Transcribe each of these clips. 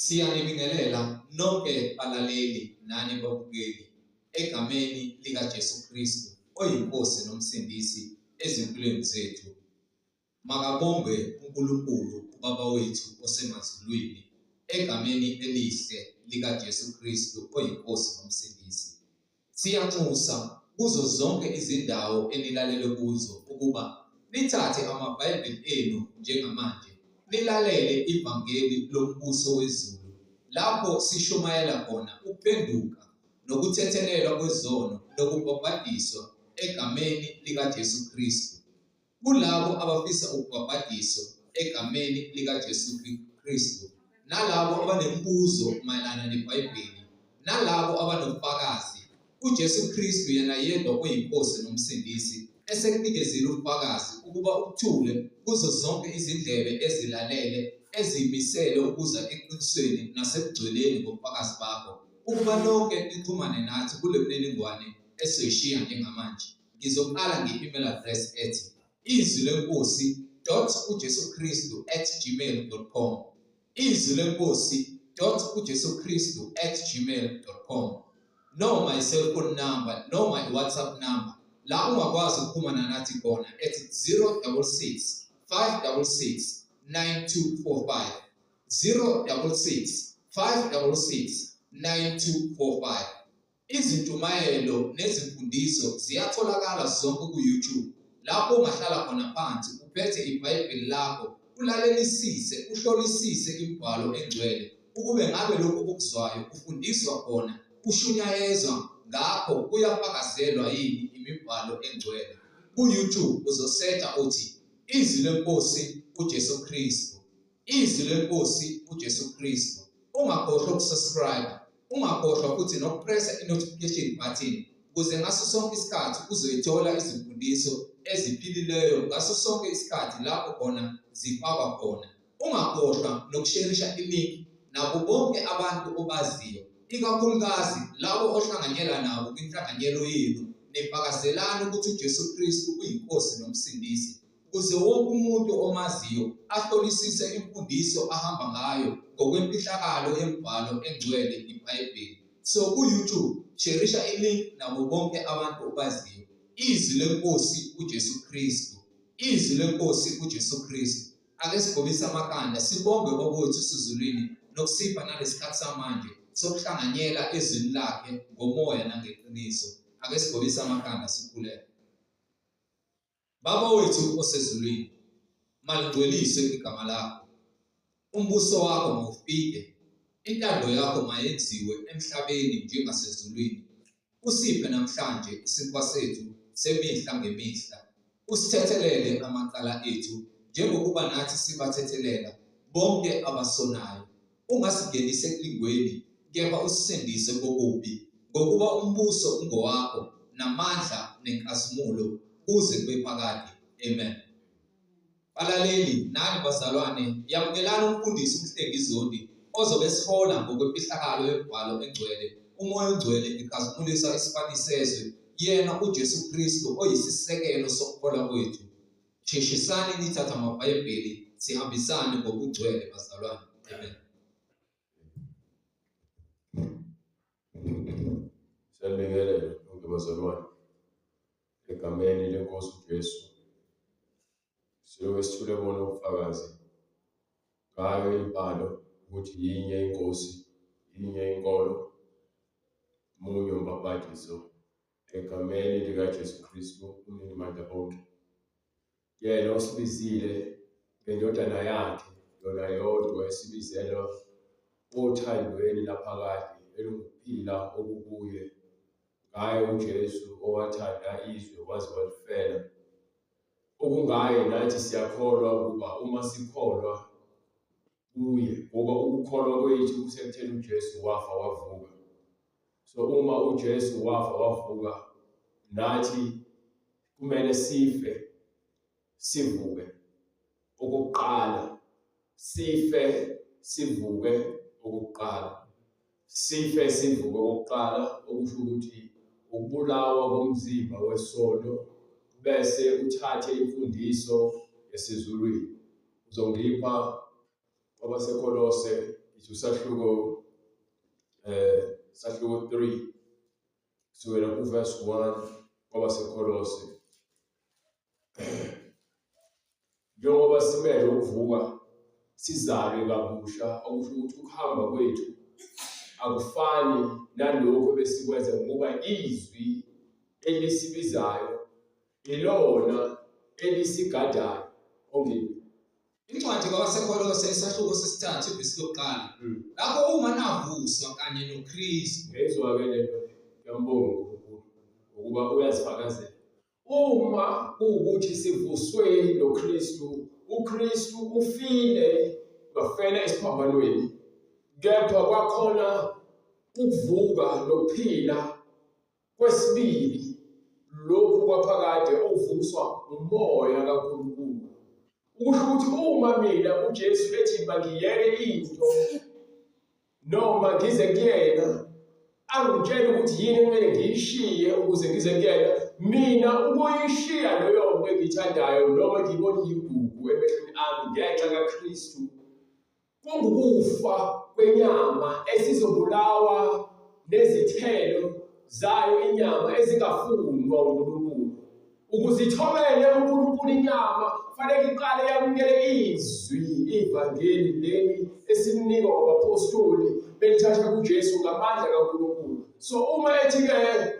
Siyanibingelela nonke balaleli nani babukeli egameni likaJesu Kristu oyiNkosi noMsindisi ezimpilweni zethu. Makabongwe uNkulunkulu uBaba wethu osemazulwini egameni elihle likaJesu Kristu oyiNkosi noMsindisi. Siyanxusa kuzo zonke izindawo enilalele kuzo ukuba nithathe amaBhayibheli enu njengamanje nilalele ivangeli lombuso wezulu lapho sishumayela khona ukuphenduka nokuthethelelwa kwezono nokubhabhadiswa egameni likaJesu Kristu. Kulabo abafisa ukubhabhadiswa egameni likaJesu Kristu, nalabo abanemibuzo mayelana neBhayibheli, nalabo abanobufakazi, uJesu Kristu yena yedwa oyiNkosi noMsindisi esekunikezile ubufakazi ukuba ubuthule kuzo zonke izindlebe ezilalele ezimisele ukuza eqinisweni nasekugcweleni ngobufakazi bakho, ukuba nonke nixhumane nathi kule mininingwane esizoyishiya njengamanje. Ngizoqala nge-email address ethi izwi lenkosi dot uJesu Kristu at gmail dot com, izwi lenkosi dot uJesu Kristu at gmail dot com, noma i-cellphone number noma i-WhatsApp number la ungakwazi ukuxhumana nathi khona ethi 066 566 9245, 066 566 9245. Izintshumayelo nezimfundiso ziyatholakala zonke ku-YouTube lapho ungahlala khona phansi uphethe iBhayibheli lakho ulalelisise uhlolisise imibhalo engcwele ukube ngabe lokhu okuzwayo ufundiswa khona kushunyayezwa ngakho kuyafakazelwa yini imibhalo engcwele. Ku-YouTube uzosearcha uthi Izwi leNkosi uJesu Kristu. Izwi leNkosi uJesu Kristu. Ungakhohlwa ukusubscribe, ungakhohlwa futhi nokupressa i-notification button ukuze ngaso sonke isikhathi uzoyithola izimfundiso eziphilileyo ngaso sonke isikhathi lapho khona zifakwa khona. Ungakhohlwa nokusherisha ilink nabo bonke abantu obaziyo, ikakhulukazi labo ohlanganyela nabo kwinhlanganyelo yenu, nifakazelana ukuthi uJesu Kristu uyiNkosi noMsindisi. Ukuze wonke umuntu omaziyo ahlolisise imfundiso ahamba ngayo ngokwemfihlakalo yemibhalo engcwele iBhayibheli. So ku-YouTube sherisha ilink nabo bonke abantu obaziyo. Izwi leNkosi uJesu Kristu. Izwi leNkosi uJesu Kristu. Ake sigobise amakhanda sibonge Baba wethu osezulwini nokusipha nalesikhathi samanje sokuhlanganyela ezwini lakhe ngomoya nangeqiniso. Ake sigobise amakhanda sikhuleke. Baba wethu osezulwini, malingcweliswe igama lakho. Umbuso wakho mawufike, intando yakho mayenziwe emhlabeni njengasezulwini. Usiphe namhlanje isinkwa sethu semihla ngemihla. Usithethelele amacala ethu njengokuba nathi sibathethelela bonke abasonayo. Ungasingenisi ekulingweni, kepha usisindise kokubi, ngokuba umbuso ungowakho, namandla nenkazimulo, kuze kube phakade. Amen. Balaleli nani bazalwane, yamukelani umfundisi uMhlengi Zondi ozobe esihola ngokwemfihlakalo yemibhalo engcwele, uMoya oNgcwele ekhazimulisa isifani sezwe, yena uJesu Kristu oyisisekelo sokukholwa kwethu. Sheshisani nithathe amaBhayibheli sihambisane ngokugcwele bazalwane. Amen. Siyabingelela nonke bazalwane egameni lenkosi uJesu. Siloke sithule bona ubufakazi ngayo imibhalo ukuthi yinye inkosi, yinye inkolo, munye umbabhadiso egameni likaJesu Kristu umninimandla onke. Yena osibizile ngeNdodana yakhe yona yodwa esibizela othandweni laphakade elungukuphila okukuye ngaye uJesu owathanda izwe waze walifela. Okungaye nathi siyakholwa ukuba uma sikholwa kuye, ngoba ukukholwa kwethu kusekutheni uJesu wafa wavuka. So uma uJesu wafa wavuka nathi kumele sife sivuke okokuqala, sife sivuke okokuqala, sife sivuke okokuqala, okusho ukuthi ukubulawa komzimba wesono bese uthathe imfundiso yasezulwini. Uzongipha kwabaseKolose Ithi usahluko sahluko 3 kusukela kuverse 1 kwabaseKolose. Njengoba simele ukuvuka sizalwe kabusha, okusho ukuthi ukuhamba kwethu akufani nalokhu ebesikwenza ngoba izwi elisibizayo ilona elisigadayo. Ongini. Incwadi kwabaseKolose isahluko sesithathu ivesi lokuqala. Lapho uma navuswa kanye noKristu. Ngezwa-ke lento ngiyambonga uNkulunkulu ngokuba uyazifakazela. Uma kuwukuthi sivuswe noKristu, uKristu ufile wafela esiphambanweni, kepha kwakhona ukuvuka nokuphila kwesibili lokhu kwaphakade okuvuswa umoya kaNkulunkulu. Ukusho ukuthi uma mina uJesu ethi mangiyeke into noma ngize kuyena angitshele ukuthi yini ekumele ngiyishiye ukuze ngize kuyena, mina ukuyishiya leyo nto engiyithandayo noma ngiyibona iyigugu emehlweni ami ngenxa kaKristu kungukufa kwenyama esizobulawa nezithelo zayo inyama ezingafunwa uNkulunkulu. Ukuze ithobele uNkulunkulu inyama kufanele iqale yamukele izwi ivangeli leli esilinikwa ngabaphostoli belithatha kuJesu ngamandla kaNkulunkulu. So uma ethi-ke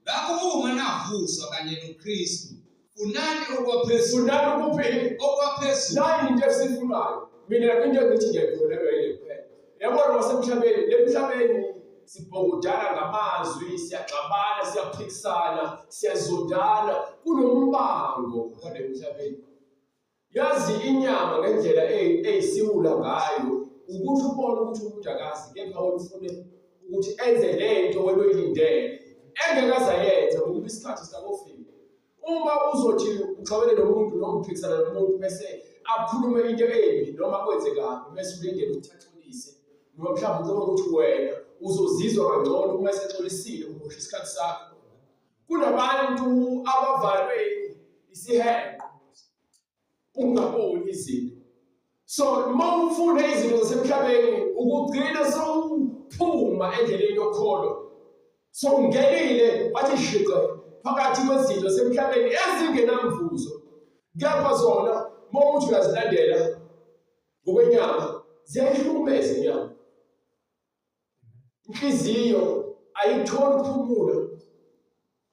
Ngakho uma navuswa kanye noKristu, funani okwaphezulu. Funani ukuphi? Okwaphezulu. Nayi into esifunayo. Mina into engithi ngiyayikholelwa ile kuphela. Yabona wasemhlabeni, lemhlabeni sibhokudana ngamazwi, siyaxabana, siyaphikisana, siyazondana, kunombango khona emhlabeni. Yazi inyama ngendlela eyisiwula ngayo ukuthi ubone ukuthi umuntu akazi kepha wena ufune ukuthi enze le nto wena oyilindele engeke aze ayenze ngokuba isikhathi sikakofika. Uma uzothi uxabene nomuntu noma uphikisana nomuntu bese akhulume into embi noma kwenze kabi bese ulindele ukuthi axolise noma mhlawumbe ucabanga ukuthi wena uzozizwa kangcono uma esexolisile umosha isikhathi sakho. Kunabantu abavalwe isihenqo ungaboni izinto. So uma ufuna izinto zasemhlabeni ukugcina sewuphuma endleleni yokholo. Sowungenile wathi shiqe phakathi kwezinto zasemhlabeni ezingenamvuzo. Kepha zona uma uthi uyazilandela ngokwenyama ziyayihlukumeza inyama. Inhliziyo ayitholi ukuphumula.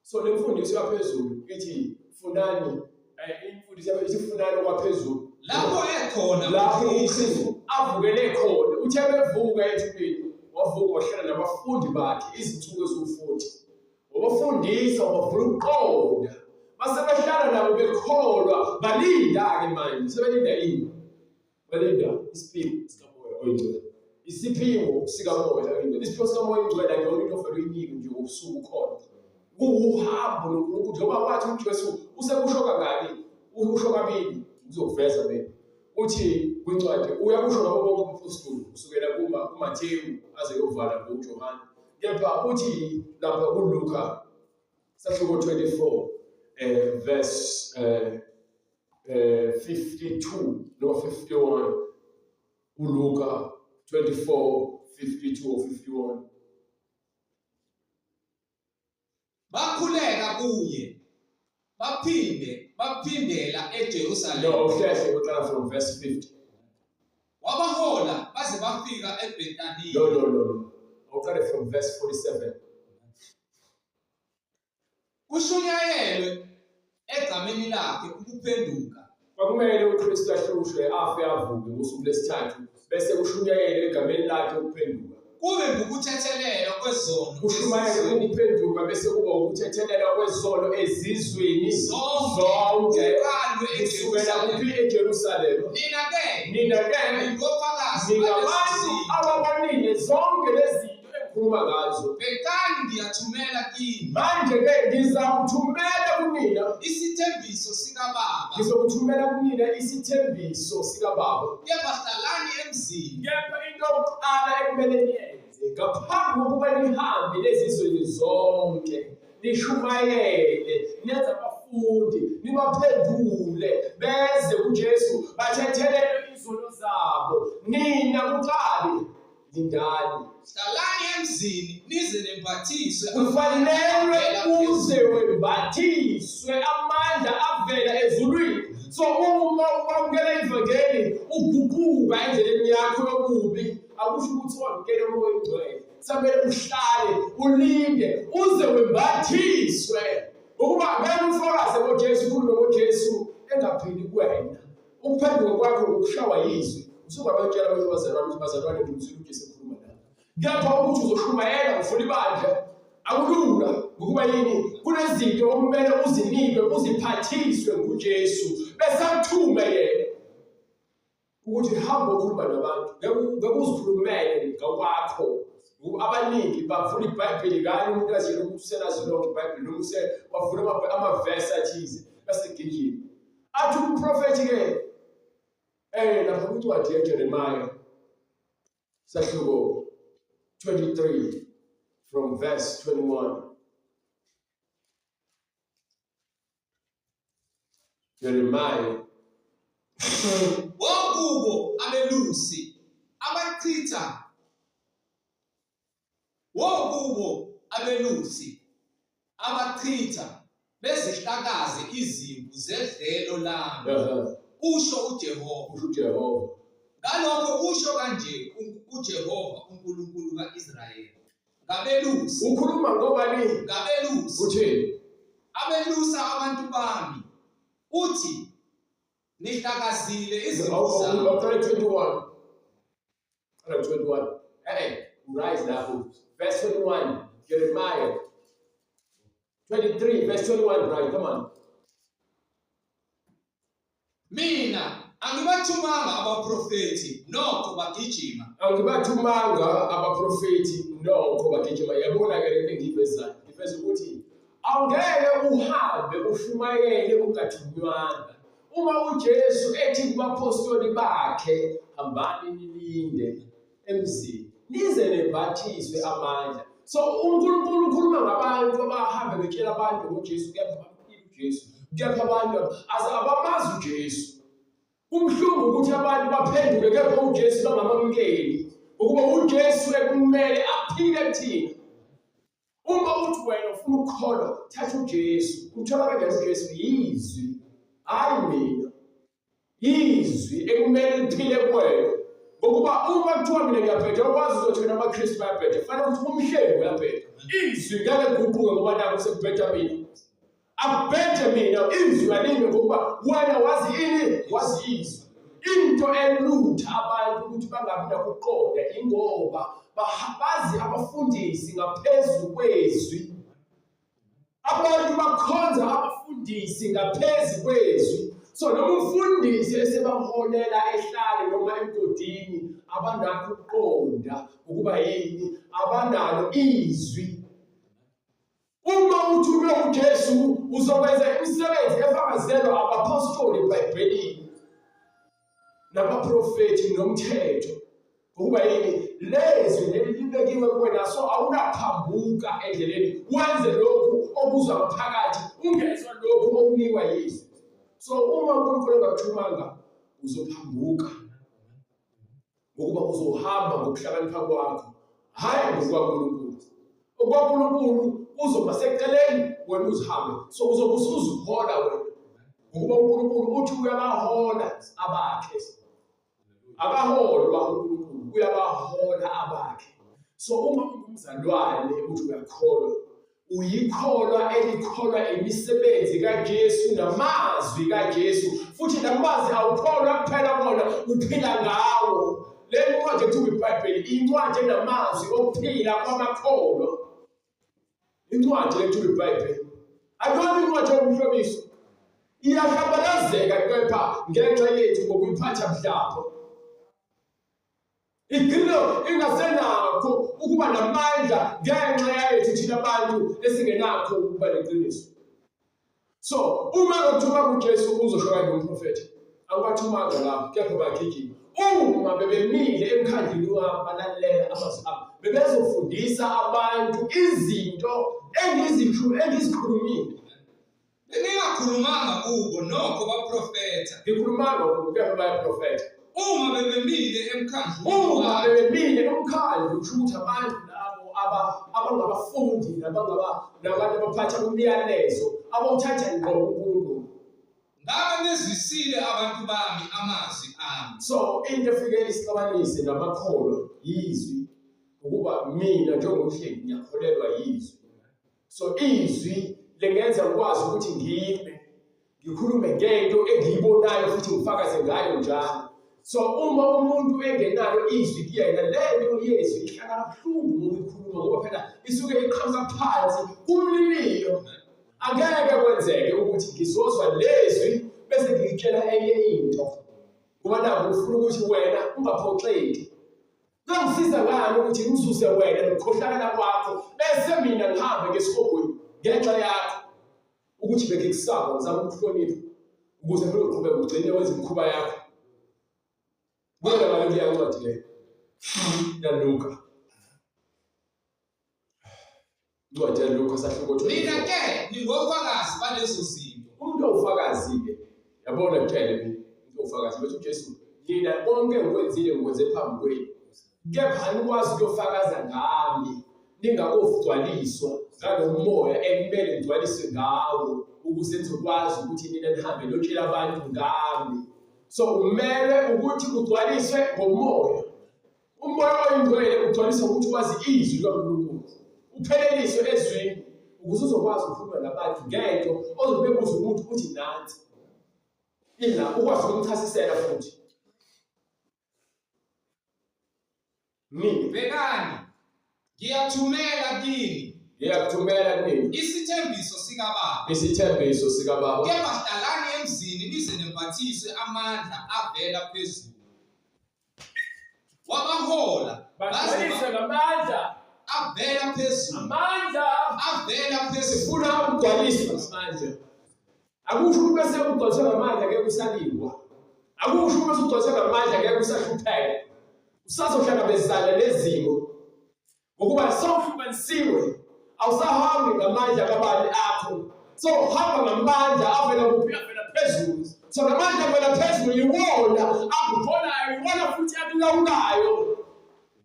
So le mfundiso yaphezulu ithi funani imfundiso yaphezulu ithi funani okwaphezulu. Lapho ekhona lapho uKristu avukele khona. Uthe bevuka ethuneni wavuka wahlala nabafundi bakhe izinsuku eziwu-40. Wabafundisa wabavula ukuqonda. Base behlala nabo bekholwa balinda-ke manje sebelinda ini? Balinda isiphiwo sikamoya oyingcwele. Isiphiwo sikamoya oyingcwele. Isiphiwo sikamoya oyingcwele akuyona into ovele uyinike nje ngobusuku ukhona. Kuwuhambo noNkulunkulu njengoba wathi uJesu usekusho kangaki, usho kabili ngizokuveza mina. Uthi kwincwadi uyakusho ngabo bonke abaphostoli kusukela kuMathewu aze yovala ngoJohane. Kepha uthi lapha kuLuka sahluko 24 verse 52 no 51 uLuka 24 52 or 51. Bakhuleka kuye baphinde baphindela eJerusalema. No, uhlehle uqala from verse 50. Wabahola baze bafika eBhetaniya. No, no, no, no. Awuqale from verse 47. Kushunyayelwe egameni lakhe ukuphenduka. Kwakumele uKristu ahlushwe afe avuke ngosuku lwesithathu bese kushunyayelwe egameni lakhe ukuphenduka. Kube ngukuthethelelwa kwezono. Kushumayelwe ukuphenduka bese kuba ukuthethelelwa kwezono ezizweni zonke. Kusukela kuphi? EJerusalema. Nina-ke Nina-ke ningofakazi ningabantu ababonile zonke lezi zinto engikhuluma ngazo. Bhekani ngiyathumela kini. Manje-ke ngizakuthumela kunina isithembiso sikaBaba. Ngizokuthumela kunina isithembiso sikaBaba. Kepha hlalani emzini. Kepha into yokuqala ekumele niyenze ngaphambi kokuba nihambe lezizweni zonke nishumayele nenze abafundi nibaphendule beze kuJesu bathethelelwe izono zabo nina kuqali. Lindani. Hlalani emzini nize nembathiswe. Kufanele uze wembathiswe amandla avela ezulwini. So uma wamukela ivangeli uguquka endleleni yakho yobubi, akusho ukuthi wamukele uMoya oNgcwele. Samele uhlale ulinde uze wembathiswe. Ukuba ngeke ufakaze ngoJesu, ukhulume ngoJesu engaphili kuwena. Ukuphenduka kwakho ngokushawa yizwi. Usungabatshela abanye abazalwane ukuthi bazalwane ngimzwile uJesu ekhuluma nami. Kepha ukuthi uzoshumayela ufuna ibandla akulula, ngokuba yini? Kunezinto okumele uzinikwe, uziphathiswe nguJesu bese akuthume yena ukuthi hamba ukhuluma nabantu. Ngeke uzikhulumele ngokwakho. Abaningi bavula iBhayibheli kanye umuntu aziyele ukuthi uselazi lonke iBhayibheli noma wavula amavesi athize bese gijima. Athi umprofethi ke lapha kwincwadi yaJeremiah sahluko 23 from verse 21. Jeremiah. Wokubo abelusi abachitha, wokubo abelusi abachitha bezihlakaze izimvu zedlelo lami, usho uJehova. Usho uJehova. Ngalokho usho kanje uJehova uNkulunkulu kaIsrayeli ngabelusi. Ukhuluma ngobani? Ngabelusi. Uthini? Abelusa abantu bami. Uthi nihlakazile izimvu zami. 21. 21. Hey, rise lapho. Verse 21, Jeremiah 23 verse 21, right? Come on. Mina angibathumanga abaprofethi nokho bagijima. Angibathumanga abaprofethi nokho bagijima. Yabona ke lento engiyivezayo. Ngiveza ukuthi awungeke uhambe ushumayele ungathunywanga. Uma uJesu ethi kubapostoli bakhe hambani nilinde emzini nize nembathiswe amandla. So uNkulunkulu ukhuluma ngabantu abahambe betshela abantu ngoJesu, kepha baphila uJesu, kepha abantu abamazi uJesu. Kumhlungu ukuthi abantu baphenduke kepha uJesu bangamamukeli, ukuba uJesu ekumele aphile kuthina. Uma uthi wena ufuna ukukholwa, thatha uJesu. Umthola kanjani uJesu? Yizwi, hayi mina. Izwi ekumele liphile kuwena. Ngokuba uma kuthiwa mina ngiyabheda, ukwazi uzothi wena amaKristu bayabheda, kufanele ukuthi umhlengi uyabheda. Izwi ngeke liguquke ngoba nakho sekubheda mina. Akubhede mina, izwi alinye ngokuba wena wazi ini? Wazi izwi. Into elutha abantu ukuthi bangabi nakuqonda ingoba bazi abafundisi ngaphezu kwezwi. Abantu bakhonza abafundisi ngaphezu kwezwi. So noma umfundisi esebaholela ehlale noma emgodini, abanakho ukuqonda ukuba yini, abanalo izwi. Uma uthunywe uJesu uzokwenza imisebenzi efakazelwa abapostoli eBhayibhelini nabaprofethi nomthetho. Ngokuba yini? Lezwi leli libekiwe kuwena, so awunaphambuka endleleni wenze lokhu okuzwa ngaphakathi, ungezwa lokhu okunikwa yizwi. So uma uNkulunkulu engakuthumanga uzophambuka, ngokuba uzohamba ngokuhlakanipha kwakho, hhayi ngokukaNkulunkulu. OkwaNkulunkulu uzoba seceleni, wena uzihambe. So uzobe usuzihola wena, ngokuba uNkulunkulu uthi uyabahola abakhe. Abaholwa uNkulunkulu, uyabahola abakhe. So uma ungumzalwane uthi uyakholwa, uyikholwa elikholwa imisebenzi kaJesu namazwi kaJesu, futhi namazwi awukholwa kuphela kona, uphila ngawo. Le ncwadi ekuthiwa iBhayibheli incwadi enamazwi okuphila kwamakholwa. Incwadi ekuthiwa iBhayibheli akuyona incwadi yomhlobiso, iyahlambalazeka kepha ngenxa yethu ngokuyiphatha mhlapho. Igcina ingasenakho ukuba namandla ngenxa yethu thina abantu esingenakho ukuba neqiniso. So uma kuthuma kuJesu uzosho kanje umprofethi, awubathumanga lapho kepha bagijima. Uma bebemile emkhandlini wami balalela amazwi ami, bebezofundisa abantu izinto engizikhulumile. Bengingakhulumanga kubo nokho baprofetha. Ngikhulumanga kubo kepha bayaprofetha. Uma bebemile emkhandlwini, uma bebemile kusho ukuthi abantu labo abangabafundi nabantu abaphatha umyalezo abawuthatha ngqo kuNkulunkulu. Ngabe nizwisile abantu bami amazwi ami. So into efike isixabanise namakholwa yizwi, ukuba mina njengomhlengi ngiyakholelwa yizwi. So izwi lingenza ngikwazi ukuthi ngime ngikhulume ngento engiyibonayo futhi ngifakaze ngayo njalo. So uma umuntu engenalo izwi kuyena, le nto yezwi ihlala kabuhlungu uma uyikhuluma, ngoba phela isuke iqhamuka phansi kumliliyo. Angeke kwenzeke ukuthi ngizozwa lezwi bese ngikutshela enye into, ngoba nakho ngifuna ukuthi wena ungaphoxeki. Kuyongisiza ngani ukuthi ngizuse wena nokukhohlakala kwakho bese mina ngihambe ngesihogweni ngenxa yakho, ukuthi bengikusaba ngizama ukuhlonipha ukuze ngizoqhubeka ugcine wenza imikhuba yakho. Buyela ngale kuleya ncwadi leyo yaLuka. Incwadi yaLuka sahluko 24. Nina ke ningofakazi balezo zinto. Umuntu owufakazi-ke, yabona kutshele mina, umuntu owufakazi bethi uJesu, nina konke engikwenzile ngikwenze phambi kwenu, kepha anikwazi ukuyofakaza ngami ningakogcwaliswa ngalo moya ekumele ngigcwaliswe ngawo ukuze nizokwazi ukuthi nina nihambe niyotshela abantu ngami. So kumele ukuthi ugcwaliswe ngomoya. Umoya oyingcwele ugcwaliswa ukuthi wazi izwi likaNkulunkulu, upheleliswe ezwini ukuze uzokwazi ukukhuluma nabantu ngento ozobe bebuza umuntu ukuthi nansi ila, ukwazi ukumchasisela futhi. Mina Bhekani, ngiyathumela kini ngiyakuthumela kunini isithembiso sikaBaba. Isithembiso sikaBaba. Kepha hlalani emzini nize nembathiswe amandla avela phezulu. Wabahola bagcwalise ngamandla avela phezulu. Amandla avela phezulu. Sifuna ukugcwaliswa ngamandla. Akusho ukuthi bese ugcwaliswe ngamandla ngeke usalikwa. Akusho ukuthi bese ugcwaliswe ngamandla ngeke usahlupheka. Usazohlangabezana nezimo ngokuba sewuhlukanisiwe, awusahambi ngamandla kabani akho, sewuhamba ngamandla avela kuphi? Avela phezulu. So namandla avela phezulu yiwona akukholayo, yiwona futhi akulawulayo.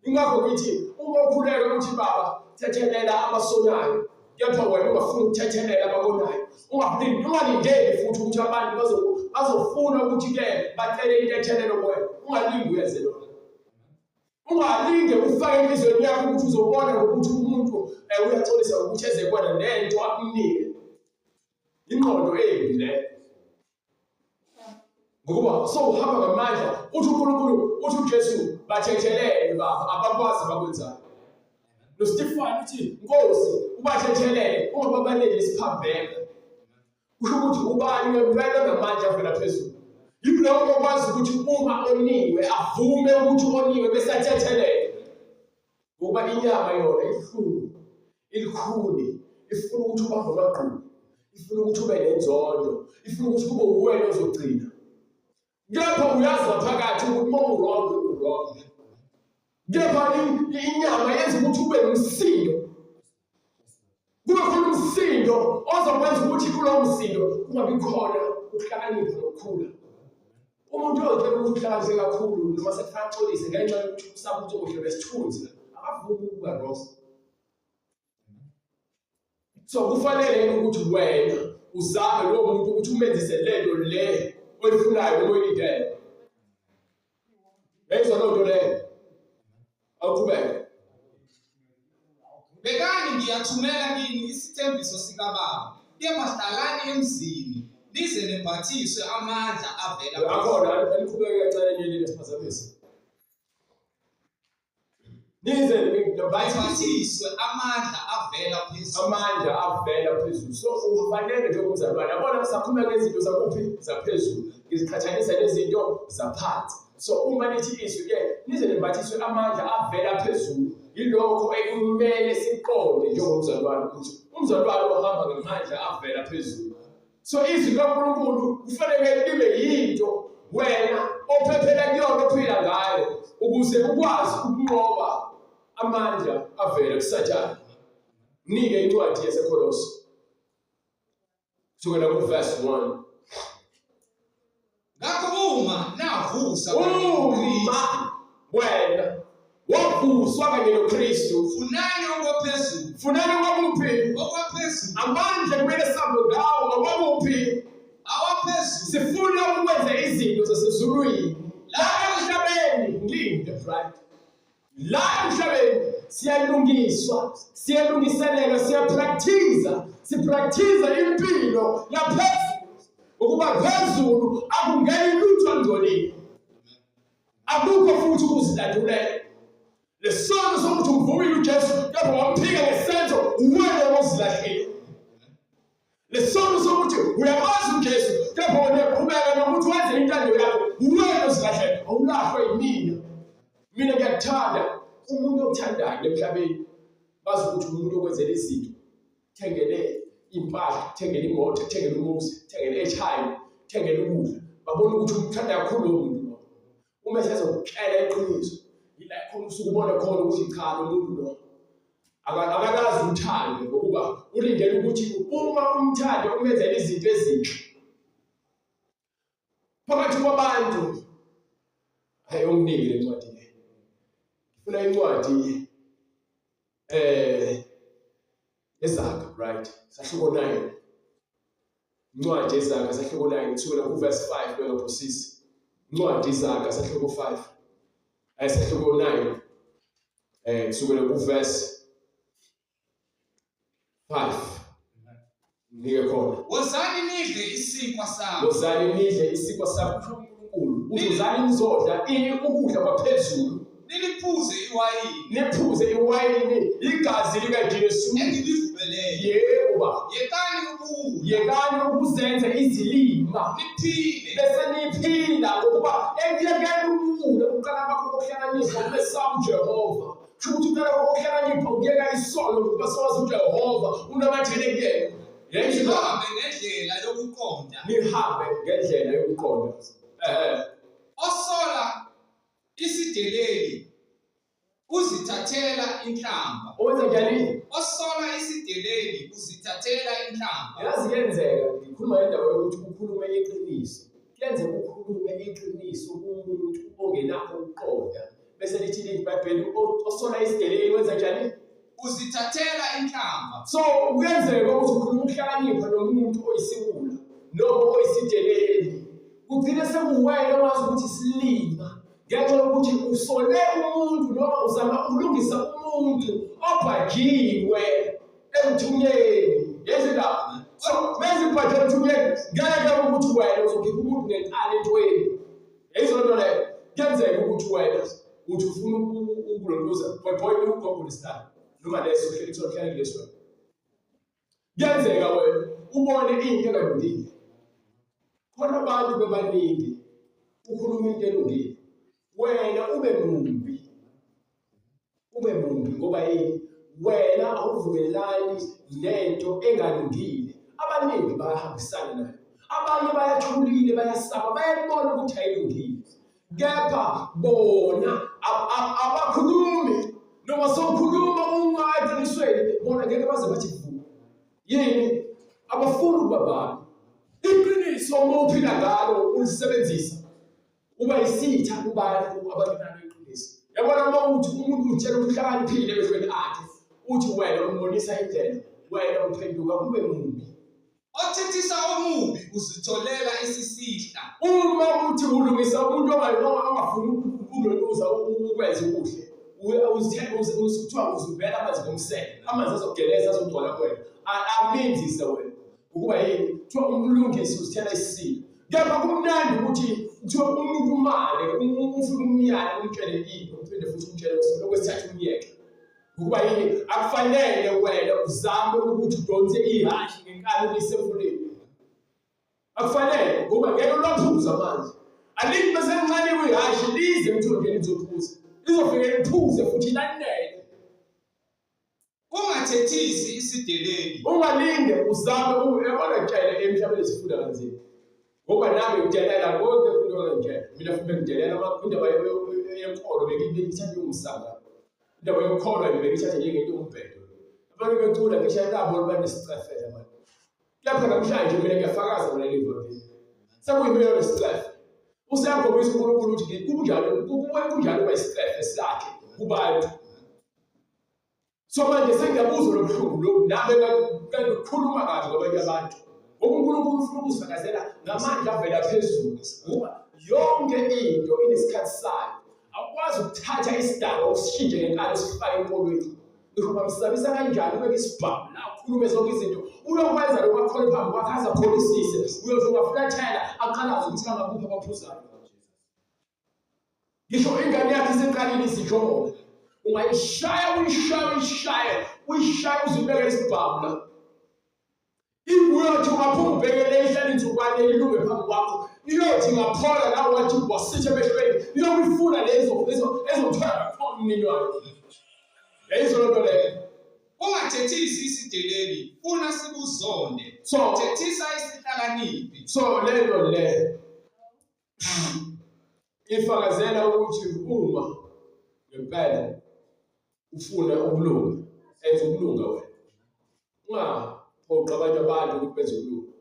Ingakho ngithi uma ukhuleka ukuthi Baba thethelela abasonayo, kepha wena ungafuni ukuthethelela ababonayo, ungalindeli futhi ukuthi abantu bazofuna ukuthi-ke bacele intethelelo kuwena. Ungalingi uyenze lokho. Ungalinge ufake enhliziyweni yakho ukuthi uzobona ngokuthi umuntu uyaxolisa ngokuthi eze kuwena nento akunike. Ingqondo embi le. Ngokuba sowuhamba ngamandla, uthi uNkulunkulu, uthi uJesu, bathethelele Baba, abakwazi abakwenzayo. NoStefani uthi, Nkosi, ubathethelele, ungababaleli isiphambeko. Kusho ukuthi ubani ngempela onamandla avela phezulu? Yilowo okwazi ukuthi uma oniwe avume ukuthi oniwe bese athethelele. Ngokuba inyama yona ibuhlungu, ilikhuni, ifuna ukuthi ubambe amagqubu, ifuna ukuthi ube nenzondo, ifuna ukuthi kube uwena ozogcina. Kepha uyazi ngaphakathi ukuthi uma u-wrong, u-wrong. Kepha inyama yenza ukuthi ube nomsindo, kube khona umsindo ozokwenza ukuthi kulowo msindo kungabi khona ukuhlakanipha nokukhula. Umuntu oyotshela ukuthi uhlakaniphe kakhulu noma sekufanele axolise ngenxa yokuthi usaba ukuthi uzohlelwa isithunzi, akavumi ukuba wrong. So kufanele ukuthi wena uzame lowo muntu ukuthi umenzise lento le oyifunayo noma oyilindele. Yayizwa loo nto leyo? Awuqhubeke. Bhekani, ngiyathumela kini isithembiso sikaBaba, kepha hlalani emzini nize nembathiswe amandla avela Akhona, aniqhubeke kancane nje nesiphazamisa. Nize nembathiswe amandla avela phezulu. Amandla avela phezulu. So ufanele njengomzalwane, yabona sakhuluma ngezinto zakuphi? Zaphezulu. Ngiziqhathanisa nezinto zaphansi. So uma nithi izwi ke nize nembathiswe amandla avela phezulu, yilokho ekumele siqonde njengomzalwane ukuthi umzalwane ohamba ngamandla avela phezulu. So izwi likaNkulunkulu kufanele libe yinto wena ophephela kuyona, ophila ngayo, ukuze ukwazi ukunqoba amandla avela kuSathane. Nike incwadi yaseKolose kusukela ku-verse 1. Ngakho uma navusa uma wena Wavuswa kanye noKristu. Funani okwaphezulu. Funani okwakuphi? Okwaphezulu. Amandla kumele sihambe ngawo ngokwakuphi? Awaphezulu. Sifuna ukwenza izinto zasezulwini. La emhlabeni ngilinde right. La emhlabeni siyalungiswa, siyalungiselelwa, siyapractice, sipractice impilo yaphezulu. Ukuba phezulu akungeni lutho olungcolile. Akukho futhi ukuzilandulela. Lesono sokuthi umvumile uJesu kepha wamphika ngesenzo uwena ozilahlile. Lesono sokuthi uyamazi uJesu kepha wena uyaqhubeka nokuthi wenze intando yakho uwena ozilahlele, awulahlwa yimina. Mina ngiyakuthanda umuntu okuthandayo emhlabeni bazi ukuthi umuntu okwenzela izinto thengele impahla thengele imoto thengele umuzi thengele airtime thengele ukudla babona ukuthi umthanda kakhulu lowo muntu lo uma esezokutshela iqiniso yila khona usuke ubone khona ukuthi cha lo muntu lo akakazi uthando ngokuba ulindele ukuthi uma umthande umenzele izinto ezinhle phakathi kwabantu. Hayi, onginiki le ncwadi le, ngifuna incwadi eZaga, right, sahluko 9, incwadi eZaga sahluko 9 kusukela ku verse 5 bengaphosisi. Incwadi iZaga sahluko 5, sahluko 9, kusukela ku verse 5, nginike khona. Wozani nidle isinkwa sami. Wozani nidle isinkwa sami, kusho uNkulunkulu. Uzozani nizodla ini? Ukudla kwaphezulu. Niliphuze iwayini. Niphuze iwayini, igazi likaJesu. Engilivubeleyo. Yebo baba. Yekani ukuwula. Yekani ukuzenza izilima. Niphile. Bese niphila, ngokuba ekuyekeni ukuwula kuqala kwakho kokuhlakanipha ukubesaba uJehova. Kusho ukuthi uqala kokuhlakanipha ukuyeka isono ngokuba sowazi uJehova unamathele kuyena. Yayisho Nihambe ngendlela yokuqonda. Nihambe ngendlela yokuqonda. Osola isideleli uzithathela inhlamba. Owenza njani? Osola isideleli uzithathela inhlamba. Yazi kuyenzeka, ngikhuluma ngendaba yokuthi ukhulume iqiniso. Kuyenzeka ukhulume iqiniso kumuntu ongenakho ukuqonda. Bese lithi iBhayibheli osola isideleli wenza njani? Uzithathela inhlamba. So kuyenzeka ukuthi ukhuluma ukuhlakanipha nomuntu oyisiwula noma oyisideleli. Kugcine sekuwena owazi ukuthi silima ngenxa yokuthi usole umuntu noma uzama ukulungisa umuntu obhajiwe emthunyeni. Yezwa indaba? So mase ibhajiwe emthunyeni ngeke ukuthi wena uzokhipha umuntu ngenkani entweni. Yayizwa lento leyo? Kuyenzeka ukuthi wena uthi ufuna ukulontuza boy ugogo lesithathu noma leso uhleli kuthiwa uhlale kuleso wena. Kuyenzeka wena ubone into engalungile. Khona abantu bebaningi ukhuluma into elungile, wena ube mumbi, ube mumbi ngoba yini? Wena awuvumelani nento engalungile. Abaningi bayahambisana nayo, abanye bayathulile, bayasaba, bayabona ukuthi ayilungile, kepha bona abakhulumi. Noma sowukhuluma uma eqinisweni, bona ngeke baze bathi vu. Yini? Abafuni ukuba babi. Iqiniso uma uphila ngalo ulisebenzisa uba isitha kubantu abangenalo iqiniso. Yabona uma uthi umuntu utshela ukuthi uhlakaniphile emehlweni akhe, uthi wena umbonisa indlela, wena uphenduka ube mumbi. Othethisa omubi uzitholela isisihla. Uma uthi ulungisa umuntu ongafuni ukulunguza ukwenza okuhle, kuthiwa uzimbela amanzi ngomsele, amanzi azogeleza azogcwala kuwena, aminzise wena. Ukuba yini? Kuthiwa umlungisi uzithela isisila. Kepha kumnandi ukuthi kuthiwa umuntu umale, ufike umyale, umtshele into, uphinde futhi umtshele okwesithathu umyeke. Ngokuba yini? Akufanele wena uzame ukuthi udonse ihhashi ngenkani ulise emfuleni. Akufanele, ngoba ngeke ulwaphuze amanzi. Alithi bese linxaniwe ihhashi lize emthonjeni lizophuza. Lizofike liphuze futhi lanele. Ungathethisi isideleli. Ungalinge uzame uyabona tshele emhlabeni sifunda kanzima. Ngoba nami ngidelela konke into engangitshela. Mina futhi bengidelela indaba yenkolo bengiyithatha njengomsangano. Indaba yokukholwa nje bengiyithatha njengento yombhedo. Abantu becula ngisho labo banesicefela manje. Kepha namhlanje mina ngiyafakaza mina leli vangeli. Sekuyimina lesicefe. Useyakhombisa uNkulunkulu ukuthi kunjalo, kunjalo kuba isicefe sakhe. Kubantu. So manje sengiyabuzwa lo buhlungu lobu nami ngikhuluma kabi kwabanye abantu. Ngoba uNkulunkulu ufuna ukuzifakazela ngamandla avela phezulu. Ngoba yonke into inesikhathi sayo. Awukwazi ukuthatha isidakwa usishintshe ngenkani usifake enkolweni. Ngisho ungamsabisa kanjani ubeke isibhamu la ukhulume zonke izinto uyokwenza lokho akhole phambi kwakhe aze akholisise uyothi ungafulathela aqalaze ukuthi bangakuphi abaphuzayo. Ngisho ingane yakhe iseqalile isijona ungayishaya uyishaye uyishaye uyishaye uzibeke isibhamu la. Uyothi ungaphuma ubhekele ihlala insukwane ilunge phambi kwakho iyothi ngaphola nawe wathi wasithe emehlweni iyokuyifuna lezo lezo ezothola khona umnini wayo. Yayizo loo nto leyo. Ungathethisi isideleli funa sikuzonde. So Thethisa isihlakaniphi. So lento le ifakazela ukuthi uma ngempela ufuna ukulunga enza ukulunga wena ungaphoqa abanye abantu ukuthi benze ukulunga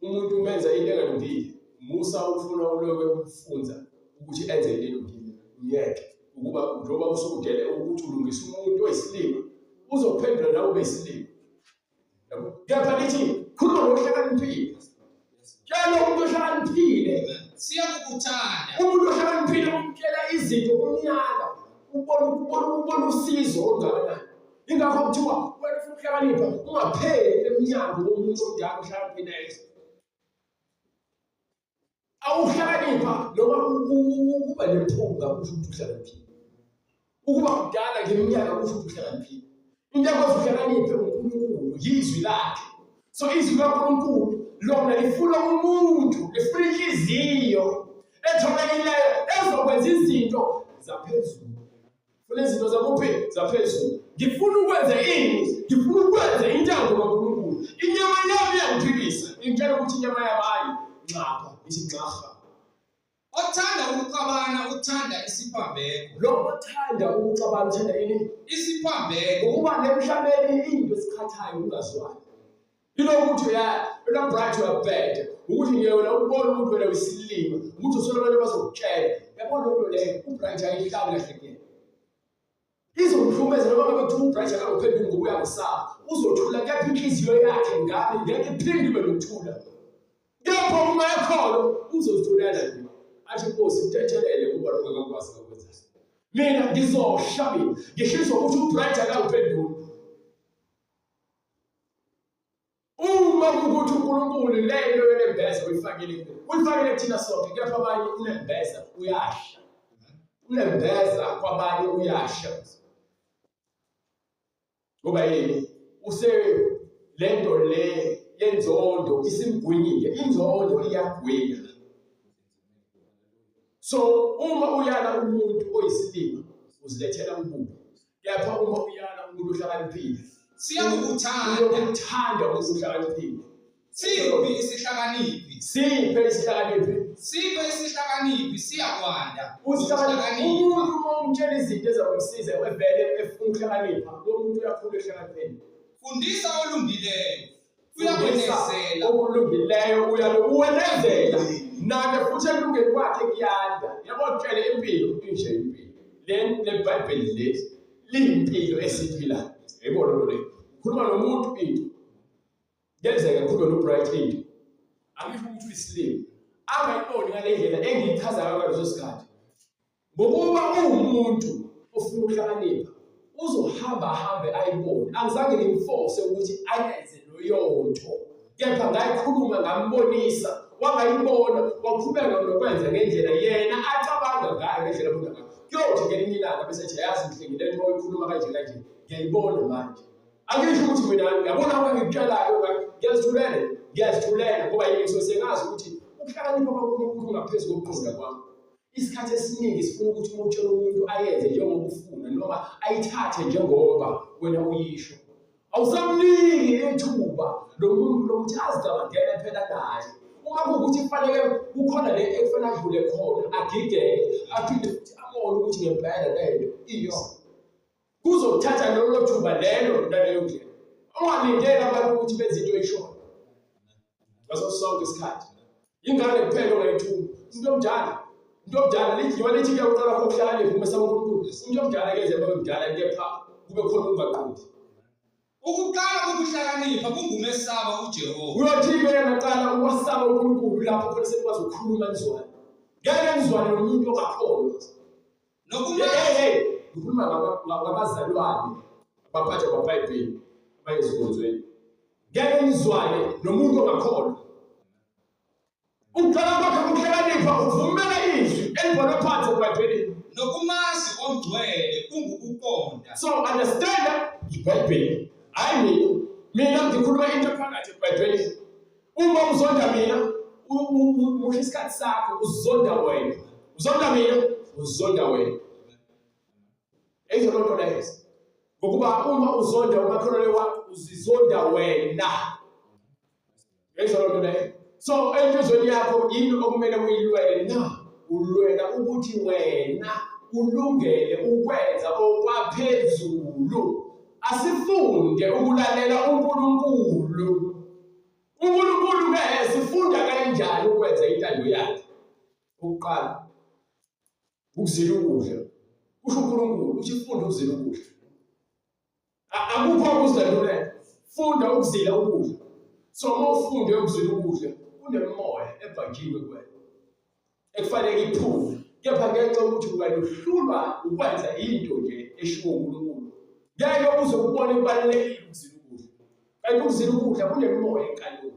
umuntu umenza into engalungile musa ufuna uloke umfunza ukuthi enze into elungile myeke ukuba njengoba usukudele ukuthi ulungisa umuntu oyisilima uzophendula nawe ube yisilima. Kepha lithi khuluma ngokuhlakaniphile. Tshela umuntu ohlakaniphile. Siyakukuthanda. Umuntu ohlakaniphile umtshela izinto umyala. Ubona ubona ubona usizo olungakanani. Ingakho kuthiwa wena ufuna ukuhlakanipha ungapheli emnyango womuntu omdala ohlakaniphileyo. Awuhlakanipha noma ukuba nempunga kusho ukuthi uhlakaniphile. Ukuba mdala ngeminyaka kusho ukuthi uhlakaniphile. Into ekwazi uhlakaniphe uNkulunkulu yizwi lakhe. So izwi likaNkulunkulu lona lifuna umuntu, lifuna inhliziyo ethobekileyo ezokwenza izinto zaphezulu. Funa izinto zakuphi? Zaphezulu. Ngifuna ukwenza ini? Ngifuna ukwenza intando kaNkulunkulu. Inyama yami iyangiphikisa. Ingitshela ukuthi inyama yami hayi nxapha, ithi nxaha. Othanda ukuxabana uthanda isiphambeko. Lo othanda ukuxabana uthanda ini? Isiphambeko. Ukuba nemhlabeni into esiqhathayo ungazwani. Ilokuthi uya wena bright uyabheda ukuthi nje wena ubona ukuthi wena uyisilima ukuthi usolo abantu bazokutshela yabona lento leyo ubright ayihlali kahle kuyena izomhlumeza noma ngabe kuthiwa ubright akangophenduli ngoba uyangisaba uzothula kepha inhliziyo yakhe ngabe ngeke iphinde ibe nokuthula kepha uma ekhona uzozithulela nje athi inkosi mthethelele kuba lokho akakwazi akwenza mina ngizosha mina ngishiswa ukuthi ubright akangiphenduli Uma kukuthi uNkulunkulu le nto yonembeza uyifakile kuwe, uyifakile kuthina sonke, kepha abanye unembeza uyasha. Unembeza kwabanye uyasha. Ngoba yini? Use lento le yenzondo isimgwinyile, inzondo iyagwinya. So uma uyala umuntu oyisilima uzilethela ububi. Kepha uma uyala umuntu ohlakaniphile Siyakukuthanda. uyokuthanda umuntu ohlakaniphile. Siphi isihlakaniphi? Siphe isihlakaniphi. Siphe isihlakaniphi siyakwanda. Usihlakaniphi. Umuntu uma umtshela izinto ezakumsiza evele efuna ukuhlakanipha, lo muntu uyakhula ekuhlakanipheni. Fundisa olungileyo. Uyakunezela. Okulungileyo uyabe uwenezela. Nake futhi ekulungeni kwakhe kuyanda. Yabo tshele impilo inje impilo. Le leBhayibheli leli liyimpilo esiyiphilayo. Yayibona lento le. Ukhuluma nomuntu into. Kuyenzeka ngikhulume noBright into. Angisho ukuthi uyisilima. Angayiboni ngale ndlela engiyichaza ngayo ngaleso sikhathi. Ngokuba uwumuntu ofuna ukuhlakanipha, uzohamba ahambe ayibone. Angizange ngimforce ukuthi ayenze leyo nto, kepha ngayikhuluma ngambonisa, wangayibona, waqhubeka nokwenza ngendlela yena acabanga ngayo, ngendlela abona ngayo. Kuyothi ngelinye ilanga bese ethi yazi Mhlengi le nto oyikhuluma kanje kanje ngiyayibona manje. Angisho ukuthi mina ngiyabona uma ngikutshelayo ngiyazithulela, ngiyazithulela ngoba yini ngisuke sengazi ukuthi ukuhlakanipha kwaNkulunkulu kungaphezu kokuqonda kwami. Isikhathi esiningi sifuna ukuthi uma utshela umuntu ayenze njengoba ufuna noma ayithathe njengoba wena uyisho. Awusamniki ithuba lo muntu lokuthi azicabangele phela naye. Uma kuwukuthi kufanele kukhona le ekufanele adlule khona agigeke aphinde futhi abone ukuthi ngempela lento iyona. Kuzothatha lolo thuba lelo naleyo ndlela. Ungalindeli abantu ukuthi benze into oyishoyo ngaso sonke isikhathi. Ingane kuphela ongayithuma. Umuntu omdala, umuntu omdala lidliwa lithi ke uqala ukuhlakanipha uma esaba uNkulunkulu. uNkulunkulu. Umuntu omdala keze babe mdala kepha kube khona ukungaqondi. Ukuqala kokuhlakanipha kungumesaba uJehova. Uyothi-ke ngaqala ukwasaba uNkulunkulu lapho khona senikwazi ukukhuluma nizwane. Ngeke nizwane nomuntu ongakholwa. Nokumazi Hey, ngikhuluma ngabazalwane abaphatha amaBhayibheli abaye ezinkonzweni. Ngeke nizwane nomuntu ongakholwa. Ukuqala kwakhe ukuhlakanipha ukuvumela izwi elibhalwe phansi eBhayibhelini. Nokumazi ongcwele kungukuqonda. So understand iBhayibheli. Hayi mina. Mina ngikhuluma into phakathi eBhayibhelini. Uma uzonda mina, musho isikhathi sakho uzonda wena. Uzonda mina, uzonda wena. Eyizona nto leyo. Ngokuba uma uzonda umakhelwane wakho uzizonda wena. Yayizwa loo nto leyo. So enhlizweni yakho yini okumele uyilwele na? Ulwela ukuthi wena ulungele ukwenza okwaphezulu. Asifunde ukulalela uNkulunkulu. UNkulunkulu ke sifunda kanjani ukwenza intando yakhe? Ukuqala ukuzila ukudla. Kusho uNkulunkulu uthi funda ukuzila ukudla. Akukho ukuzilandulela. Funda ukuzila ukudla. So uma ufunde ukuzila ukudla, kunemimoya ebhajiwe kuwena ekufanele iphume. Kepha ngenxa yokuthi wena uhlulwa ukwenza into nje eshiwo uNkulunkulu, ngeke uze ukubone kubalulekile ukuzila ukudla. Kanti ukuzila ukudla kunemimoya enkanuko.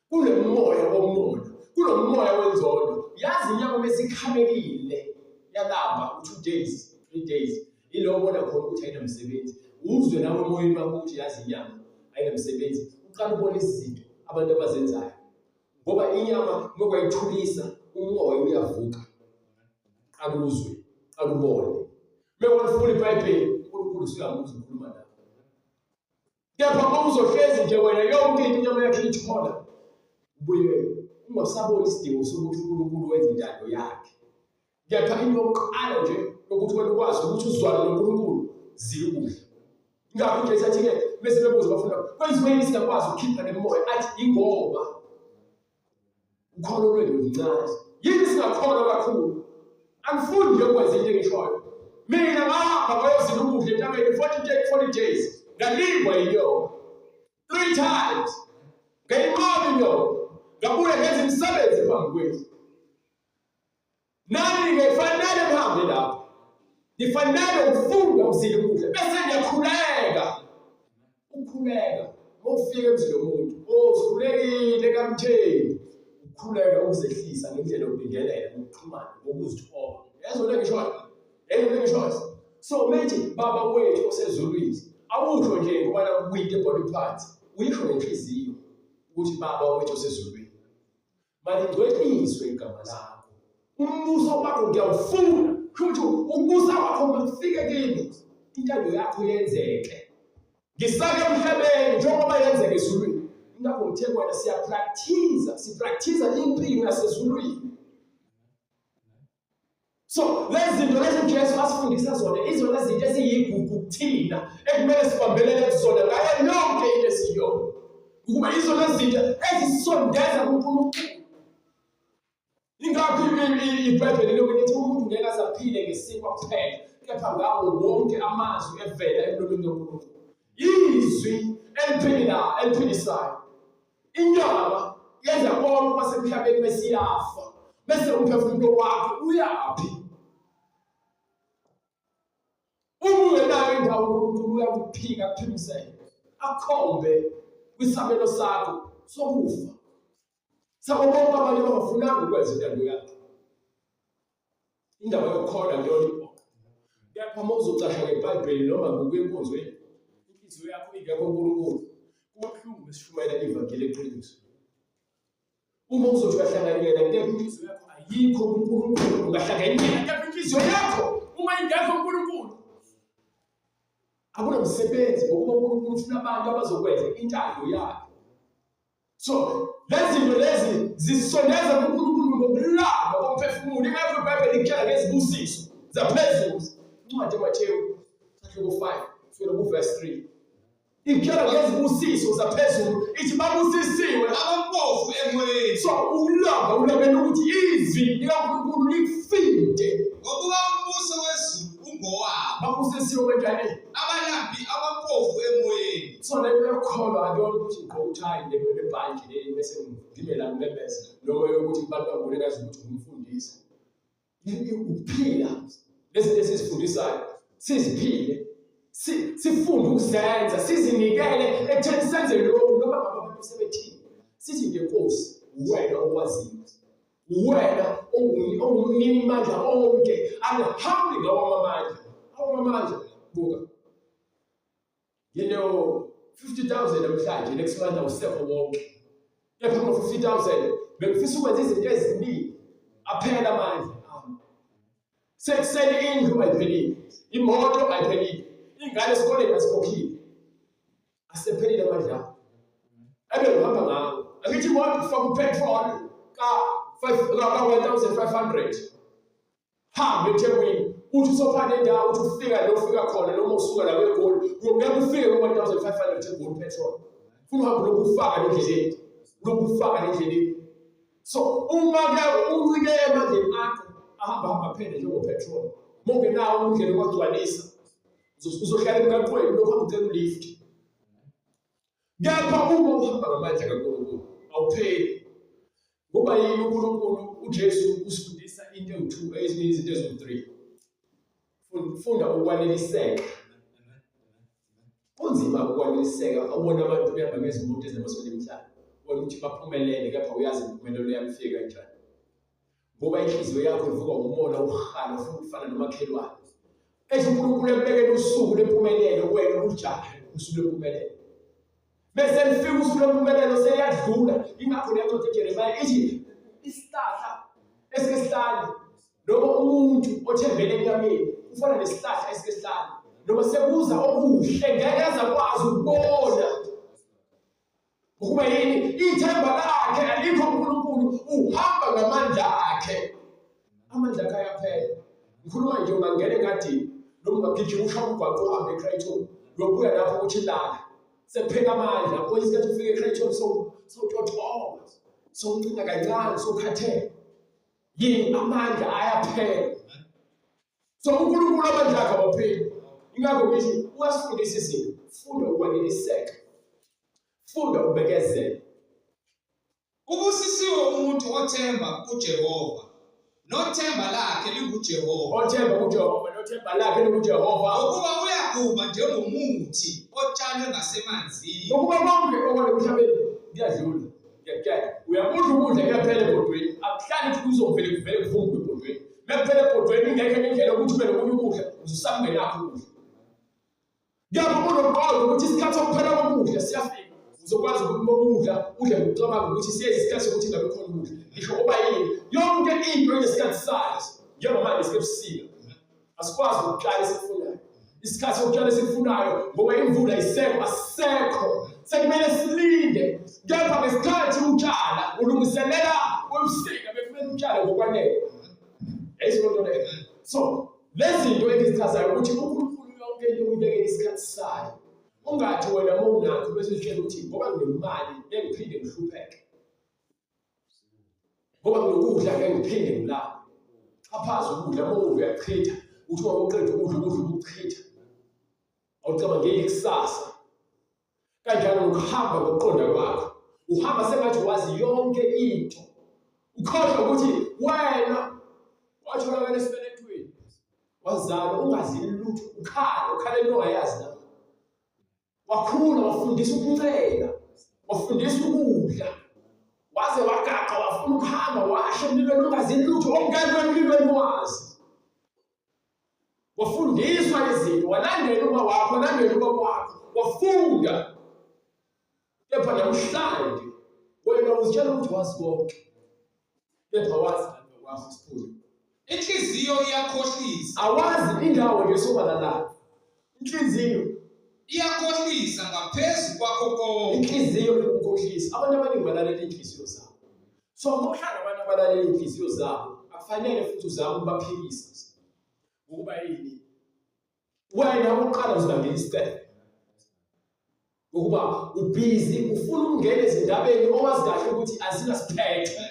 Kunomoya womona, kunomoya wenzondo. Yazi inyama mesikhamekile yalamba u-2 days, 3 days. Ilo ubona khona ukuthi ayinamsebenzi. Uzwe nawe emoyeni wakho ukuthi yazi inyama ayinamsebenzi. Uqala ubona izinto abantu abazenzayo. Ngoba inyama mokwayithulisa umoya uyavuka. Qala uzwe, qala ubone. Mekwalifuna iBhayibheli, uNkulunkulu usuyamuzwa ukhuluma nawe. Kepha uma uzohlezi nje wena yonke into inyama yakhe ithola, ubuye ungasaboni isidingo sokuthi uNkulunkulu wenze intando yakhe. Kepha into yokuqala nje yokuthi wena ukwazi ukuthi uzwane noNkulunkulu, zila ukudla. Ingakho uJesu athi-ke bese bebuza abafunda, kwenziwe yini singakwazi ukukhipha nemimoya? Athi ingoba ukholo lwenu luncane. Yini singakholwa kakhulu? Angifuni nje ukwenza into engishoyo. Mina ngahamba ngayozila ukudla entabeni 40 days, 40 days. Ngalingwa inyoka. 3 times. Ngayinqoba inyoka. Ngabuye ngenza imisebenzi phambi kwethu. Nani-ke kufanele nihambe lapho. Nifanele ukufunda ukuzila ukudla bese niyakhuleka. Ukukhuleka ngokufika emzini womuntu, oh sikhulekile kamtheni. Ukukhuleka ukuzehlisa ngendlela yokubingelela, ngokuxhumana, ngokuzithoba. Yezwa le ngishoyo? Yezwa le ngishoyo? So methi baba wethu osezulwini, awusho nje ngoba kuyinto ebhalwe phansi, uyisho ngenhliziyo ukuthi baba wethu osezulwini. Malingcweliswe igama lakho. Umbuso wakho ngiyawufuna. Kusho ukuthi ukubusa kwakho makufike kimi. Intando yakho yenzeke. Ngisake emhlabeni njengoba yenzeke ezulwini. Ingakho ngithe kwena siyapractice, sipractice impilo yasezulwini. So lezi zinto lezi uJesu asifundisa zona izona zinto eziyigugu kuthina ekumele sibambelele kuzona ngayo yonke into esiyona. Ukuba izona zinto ezisondeza kuNkulunkulu. Ingakho iBhayibheli lokhu lithi umuntu ngeke aze aphile ngesinkwa kuphela, kepha ngawo wonke amazwi evela emlomeni kaNkulunkulu. Izwi eliphila eliphilisayo. Inyama yenza konke kwasemhlabeni bese iyafa. Bese umphefumulo wakho uyaphi? Uma ungenayo indawo uNkulunkulu uyakuphika akuphimisele. Akukhombe kwisabelo sakho sokufa. Sabo bonke abanye abangafunanga ukwenza intando yakhe. Indaba yokukholwa kuyona ibhoqo. Kepha uma uzocasha ngeBhayibheli noma ngokuya enkonzweni, inhliziyo yakho ingekho kuNkulunkulu, kuba buhlungu mesishumayela ivangeli eqiniso. Uma uzothi uyahlanganyela kepha inhliziyo yakho ayikho kuNkulunkulu, ungahlanganyela kepha inhliziyo yakho uma ingekho kuNkulunkulu akunamsebenzi ngokuba uNkulunkulu ufuna abantu abazokwenza intando yakhe. So lezi zinto lezi zisondeza kuNkulunkulu ngokulamba komphefumulo. Ingakho iBhayibheli ikutshela ngezibusiso zaphezulu. Incwadi yaMathewu sahluko 5 kusukela kuverse 3. Ikutshela ngezibusiso zaphezulu ithi babusisiwe abampofu emoyeni. So ukulamba ulambela ukuthi izwi likaNkulunkulu likufinde. Ngokuba umbuso wezulu ungowabo. Babusisiwe kanjani? Abalambi abampofu emoyeni. So le nto yokukholwa akuyona ukuthi ngigqoke uthayi nebhantshi leli bese ngime la ngimemeze noma yokuthi abantu bangibone kazi ukuthi ngumfundisi. Ukuphila lezi zinto esizifundisayo siziphile sifunde ukuzenza sizinikele ekutheni senze lokhu noma ngabe abantu sebethini sithi nje Nkosi uwena okwaziyo uwena ongumnini mandla onke angihambi ngawami amandla awami amandla buka Ngino 50,000 namhlanje next month awusekho wonke. Kepha ngo 50,000 bengifisa ukwenza izinto eziningi aphela amandla ami. Sekusele indlu ayiphelile, imoto ayiphelile, ingane esikoleni asikhokhile. Asephelile amandla ami. Ebe ngihamba ngawo. Angithi imoto ufaka upetrol ka 5 ka 1500. Hambe eThekwini uthi usofana nendawo uthi ufika la ufika khona noma usuka la kweGoli uyongeke ufike ku-1500 eGoli petrol funa uhambe lokhu ufaka nendleleni lokhu ufaka nendleleni so uma-ke uncike emandleni akho ahamba hamba phele njengopetrol uma ungenawo indlela yokwagcwalisa uzohlala emgaqweni lokhu hamba ucela ulift Kepha uma uhamba ngamandla kaNkulunkulu awupheli. Ngoba yini uNkulunkulu uJesu usifundisa into ewu-2 ezinye izinto eziwu-3. Funda ukwaneliseka. Kunzima ukwaneliseka ubona abantu behamba ngezimoto ezinamasonto emihlanu. Ubona ukuthi baphumelele kepha uyazi impumelelo yami ifike kanjani. Ngoba inhliziyo yakho ivuka umona uhala ufuna ukufana nomakhelwane. Ethi uNkulunkulu ekubekela usuku lempumelelo wena ujahe usuku lempumelelo. Bese lifika usuku lempumelelo seliyadlula. Ingakho le ncwadi eJeremiya ithi isihlahla esike sihlale noma umuntu othembele enyameni ufana nesihlahla esike sihlale noma sekuza okuhle ngeke aze akwazi ukubona Ukuba yini? Ithemba lakhe alikho uNkulunkulu, uhamba ngamandla akhe. Amandla akhe ayaphela. Ngikhuluma nje ungangena engadini noma ungagijima ushaya umgwaqo uhambe eCrayton, uyobuya lapho ukuthi lala. Sekuphela amandla, kwesinye isikhathi ufike eCrayton sowutotoba, sowuncinga kancane, sowukhathele. Yini? Amandla ayaphela. So uNkulunkulu amandla akhe awapheli. Ingakho ngithi uyasifundisa izinto, funda ukwaneliseka. Funda ukubekezela. Ubusisiwe umuntu othemba kuJehova, nothemba lakhe linguJehova. Othemba kuJehova nothemba lakhe linguJehova. Ngokuba uyakuba njengomuthi otshalwe ngasemanzini. Ngokuba konke okwasemhlabeni kuyadlula. Ngiyakutshela, uyakudla ukudla kuyaphela ebhodweni, akuhlali ukuthi kuzovele kuvele kuvumbuke ebhodweni. Mekuphela ebhodweni ingekho enye indlela yokuthi ube nokunye ukudla, uzusakungenakho ukudla. Kepha uma unokuqonda ukuthi isikhathi sokuphela kokudla siyafika, uzokwazi ukuthi uma udla udle ngokucabanga ukuthi siyeza isikhathi sokuthi ngabe khona ukudla. Ngisho oba yini, yonke into inesikhathi sayo. Njengamanje sisebusika, asikwazi ukutshala esikufunayo. Isikhathi sokutshala esikufunayo ngoba imvula isekho, asisekho. Sekumele silinde. Kepha ngesikhathi utshala ulungiselela ubusika, bekumele utshale ngokwanele. Yayizwa loo nto leyo? So lezi zinto engizichazayo ukuthi uNkulunkulu yonke into uyibekele isikhathi sayo. Ungathi wena uma unakho bese uzitshela ukuthi ngoba nginemali ngeke ngiphinde ngihlupheke. Ngoba nginokudla ngeke ngiphinde ngilambe. Xhaphaza ukudla uma udla uyachitha. Uthi uma uqeda ukudla ukudla ukuchitha. Awucabangeli ikusasa. Kanjalo nokuhamba ngokuqonda kwakho. Uhamba sengathi wazi yonke into. Ukhohlwa ukuthi wena watholakala esibelethweni. Wazalwa ungazi lutho, ukhala, ukhala into ongayazi na. Wakhula wafundisa ukuncela, wafundisa ukudla. Waze wagaqa wafuna ukuhamba washo emlilweni ungazi lutho, ongena emlilweni wazi. Wafundiswa izinto, walandela uma wakho, walandela ubaba wakho, wafunda. Kepha namhlanje wena uzitshela ukuthi wazi konke. Kepha wazi ngakwazi isiphulu. Inhliziyo iyakhohlisa. Awazi indawo nje sobala la. Inhliziyo iyakhohlisa ngaphezu kwakho konke. Inhliziyo ikukhohlisa. Abantu abaningi balalela inhliziyo zabo. So uma uhlala nabantu abalalela iy'nhliziyo zabo, akufanele futhi uzame ukubaphikisa. Ngokuba yini? Wena okokuqala uzibambela isicelo. Ngokuba ubhizi ufuna ukungena ezindabeni owazi kahle ukuthi azinasiphetho.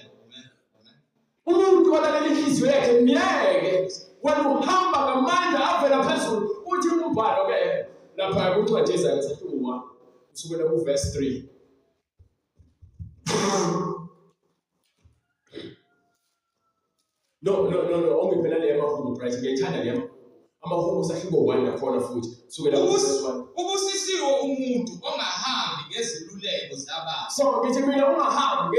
Umuntu olalela inhliziyo yakhe myeke. Wena uhamba ngamandla avela phezulu. Uthi umbhalo ke lapha kwincwadi yeZaga sahluko 1 kusukela kuverse 3. No, no, no, no, ongiphela le yamahubo, right? Ngiyayithanda le yamahubo. Amahubo sahluko 1 nakhona futhi. Kusukela kuverse 1. Ubusisiwe umuntu ongahambi ngeziluleko zababi. So ngithi mina ungahambi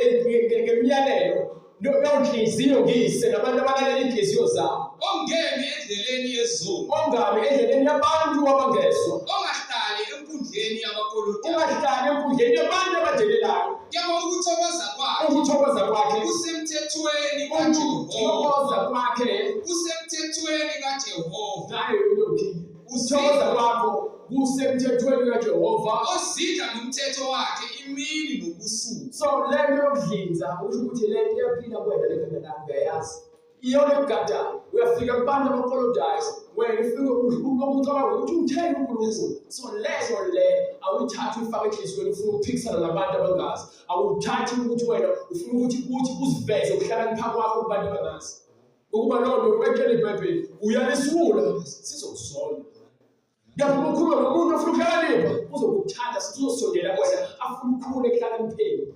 ngemiyalelo yonhliziyo ngiyise nabantu abalalela inhliziyo zabo. Ongemi endleleni yezoni. Ongami endleleni yabantu abangezwa. Ongahlali enkundleni yabakolodayo. Ungahlali enkundleni yabantu abadelelayo. Kepha ukuthokoza kwakhe. Ukuthokoza kwakhe. Kusemthethweni kaJehova. Ukuthokoza kwakhe. Kusemthethweni kaJehova. Nayo into Ukuthokoza kwakho kusemthethweni kaJehova. Ozidla ngomthetho wakhe imini nobusuku. So le nto yokudlinza usho ukuthi le nto iyaphila kuwena le khanda lakho uyayazi. Iyona ekugadayo. Uyafika kubantu abakolodayo wena ufike ucabanga ukuthi utheni uNkulunkulu. So leyo le awuyithathi uyifake enhliziyweni ufuna ukuphikisana nabantu abangazi. Awuthathi ukuthi wena ufuna ukuthi uthi uziveze ukuhlakanipha kwakho kubantu abangazi. Ukuba loo nto ubetshela iBhayibheli uyalisiwula sizokuzonda. Kepha uma ukhuluma nomuntu ofuna ukuhlakanipha uzokuthanda sithi uzosondela kuwena afuna ukukhula ekuhlakanipheni.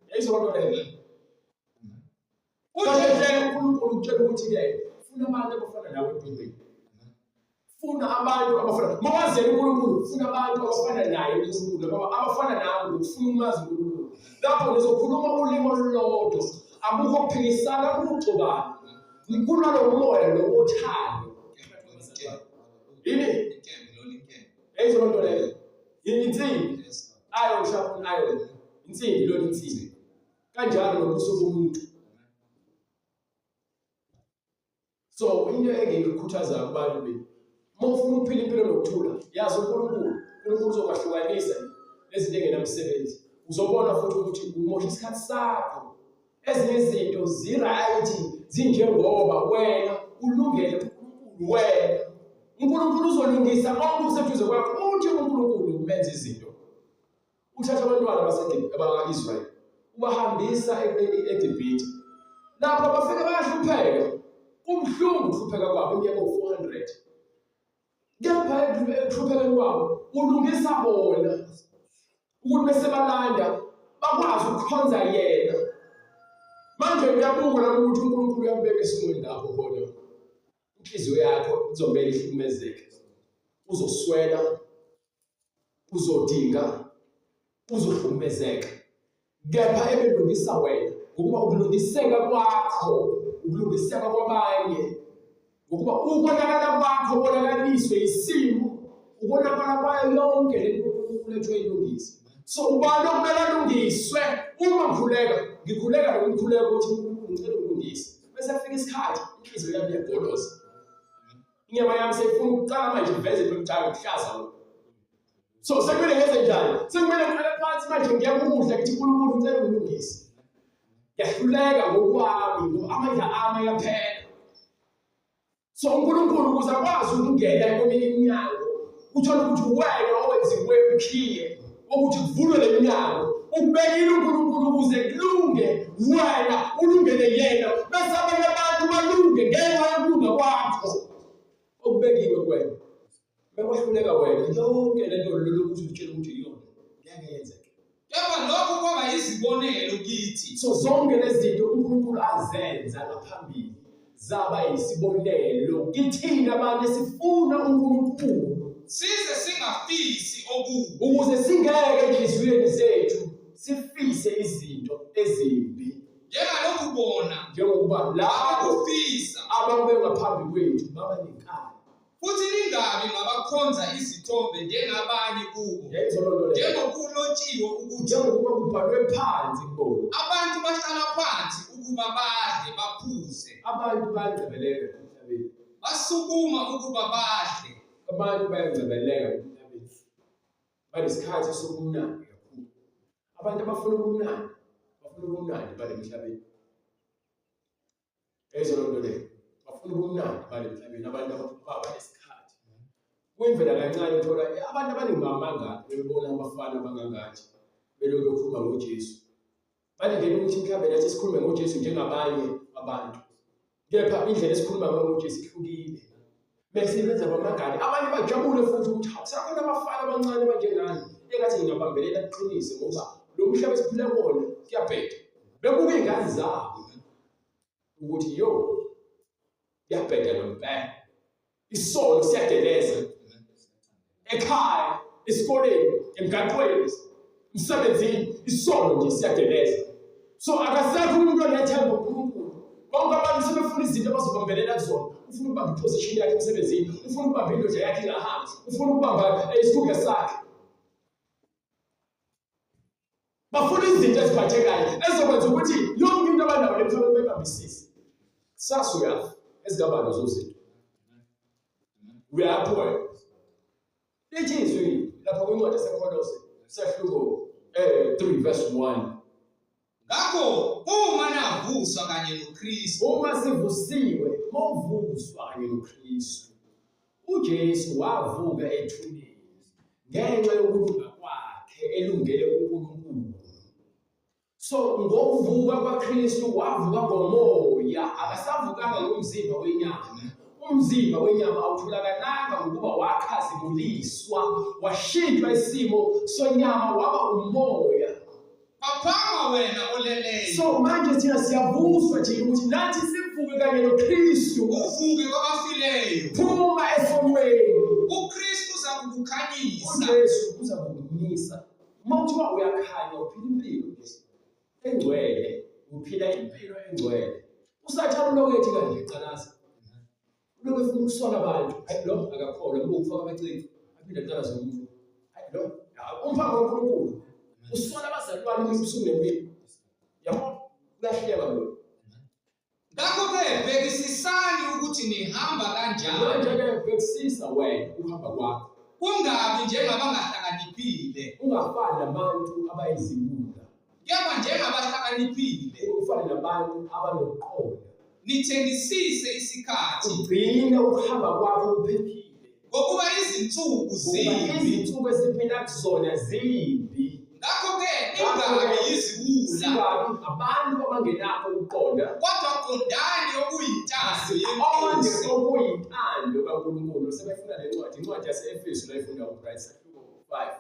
Yayizwa loo nto leyo. Kahle uNkulunkulu ukutshela ukuthi-ke funa abantu abafana nawe empilweni. Funa abantu abafana mawazela uNkulunkulu, funa abantu abafana naye uNkulunkulu, ngoba abafana nawe ngokufuna umazi uNkulunkulu. Lapho nizokhuluma ulimi olulodwa, akukho kuphikisana, kuxubana. Kunalo moya lo wothando. Yini? Yayizwa loo nto leyo. Insimbi. Iron sharpen iron. Insimbi lona insimbi. Kanjalo nobuso bomuntu. So into engiyikhuthaza kubantu mina, uma ufuna ukuphila impilo nokuthula, yazi uNkulunkulu, uNkulunkulu uzokwahlukanisa nezinto engenamsebenzi. Uzobona futhi ukuthi umosha isikhathi sakho. Ezinye izinto zi-right zinjengoba wena ulungele uNkulunkulu wena. uNkulunkulu uzolungisa konke okuseduze kwakho. Uthi uNkulunkulu umenza izinto. Uthatha abantwana baka-Israyeli ubahambisa eGibhithe. Lapho bafike bayahlupheka, kubuhlungu ukuhlupheka kwabo iminyaka ewu-400. Kepha ekuhluphekeni kwabo ulungisa bona ukuthi bese balanda bakwazi ukukhonza yena. Manje ngiyabuka la ukuthi uNkulunkulu uyakubeka esimweni lapho khona inhliziyo yakho izomele ihlukumezeke, uzoswela uzodinga uzohlukumezeka kepha ebelungisa wena ngokuba ukulungiseka kwakho ukulungiseka kwabanye ngokuba ukonakala kwakho konakaliswe isimo ukonakala kwayo yonke le nto uNkulunkulu ethu eyilungisa so ubani okumele alungiswe uma ngikhuleka ngikhuleka lo mkhuleko ukuthi uNkulunkulu ngicela ungilungise bese kufika isikhathi inhliziyo yami iyagoloza Inyama yami seyifuna ukuqala manje iveze into omdala ukuhlaza lo. So sekumele ngenze njani? Sekumele ngiqale phansi manje ngiyakudla ngithi uNkulunkulu ngicela ungilungise. Ngiyahluleka ngokwami ngoba amandla ami ayaphela. So uNkulunkulu ukuze akwazi ukungena kweminye iminyango uthole ukuthi wena owenziwe ukhiye ukuthi kuvulwe le minyango ukubekile uNkulunkulu ukuze kulunge wena ulungele yena bese abanye abantu balunge ngenxa yokulunga kwakho okubekiwe kuwena bekwahluleka wena yonke le nto lolu ukuthi utshele ukuthi iyona ngeke yenzeke Kepha lokho kwaba yizibonelo kithi. So zonke lezi zinto uNkulunkulu azenza ngaphambili zaba yisibonelo kithina abantu esifuna uNkulunkulu size singafisi okubi ukuze singeke enhliziyweni zethu sifise izinto ezimbi njengalokhu bona njengokuba labo abakufisa ababengaphambi kwethu baba nenkani Futhi ningabi ngabakhonza izithombe njengabanye kubo. Yayizwa loo nto leyo. Njengokulotshiwe ukuthi Njengokuba kubhalwe phansi kubona. abantu bahlala phansi ukuba badle baphuze. Abantu bayangcebeleka emhlabeni. Basukuma ukuba badle. Abantu bayangcebeleka emhlabeni. Banesikhathi sobumnandi kakhulu. Abantu abafuna ubumnandi, bafuna ubumnandi bale emhlabeni. Yayizwa loo nto leyo. Bafuna ubumnandi bale emhlabeni abantu abanesikhathi. Kuyimvela kancane uthola abantu abaningi bamangala bebona abafana abangangathi belokhu bekhuluma ngoJesu. Balindele ukuthi mhlawumbe nathi sikhulume ngoJesu njengabanye abantu. Kepha indlela esikhuluma ngayo ngoJesu ihlukile. Bese benza bamangane. Abanye bajabule futhi ukuthi hawu sakhona abafana abancane abanjengani engathi ngingabambelela kuqinise ngoba lo mhlaba esiphila kuwona kuyabheda. Bebuka iy'ngane zabo ukuthi yo kuyabheda ngempela. Isono siyageleza ekhaya, esikoleni, emgaqweni, emsebenzini, isono nje siyageleza. So akasekho umuntu onethemba uNkulunkulu. Bonke abantu sebefuna izinto abazobambelela kuzona. Ufuna ukubamba iposition yakhe emsebenzini, ufuna ukubamba indoda yakhe ingahambi, ufuna ukubamba isikhundla sakhe. Bafuna izinto eziphathekayo ezokwenza ukuthi yonke into abanayo emhlabeni beyibambisise. Kusasa uyafa ezingaba lezo zinto. Uyaphi wena? Lithi izwi lapha kwincwadi yaseKolose sahluko 3 verse 1. Ngakho uma navuswa kanye noKristu, uma sivusiwe, mawuvuswa kanye noKristu. UJesu wavuka ethuneni ngenxa yokulunga kwakhe elungele uNkulunkulu. So ngokuvuka kwaKristu wavuka ngomoya, akasavukanga ngomzimba wenyama. Umzimba wenyama awutholakalanga ngokuba wakhazimuliswa, washintshwa isimo sonyama waba umoya. Phaphama wena oleleyo. So manje thina siyavuswa thina ukuthi nathi sivuke kanye noKristu. Uvuke kwabafileyo. Phuma esonweni. UKristu uzakukukhanyisa. UJesu uzakukukhanyisa. Uma kuthiwa uyakhanya uphila impilo nje engcwele, uphila impilo engcwele. USathane ulokhu ethi kanje qalaza. Ulokhu efuna ukusola abantu. Hayi lo akakholwa ngoba ufaka amacici aphinde aqalaze umuntu. Hayi lo umphambi kaNkulunkulu. Usola abazalwane ukuthi usunemini. Yabo uyahleba lo. Ngakho-ke bhekisisani ukuthi nihamba kanjani. Manje-ke bhekisisa wena ukuhamba kwakho. Kungabi njengabangahlakaniphile. Ungafani nabantu abayiziwula. Kepha njengabahlakaniphile. Ufane nabantu abanokuqonda. Nithengisise isikhathi. Ugcine ukuhamba kwakho kuphephile. Ngokuba izinsuku zimbi. Izinsuku esiphila kuzona zimbi. Ngakho-ke ningabi yiziwula. Singabi abantu abangenakho ukuqonda. Kodwa qondani okuyintando yenkosi. Okuyintando kaNkulunkulu. Sebefunda le ncwadi, incwadi yase-Efesu la ifunda uBright sahluko 5.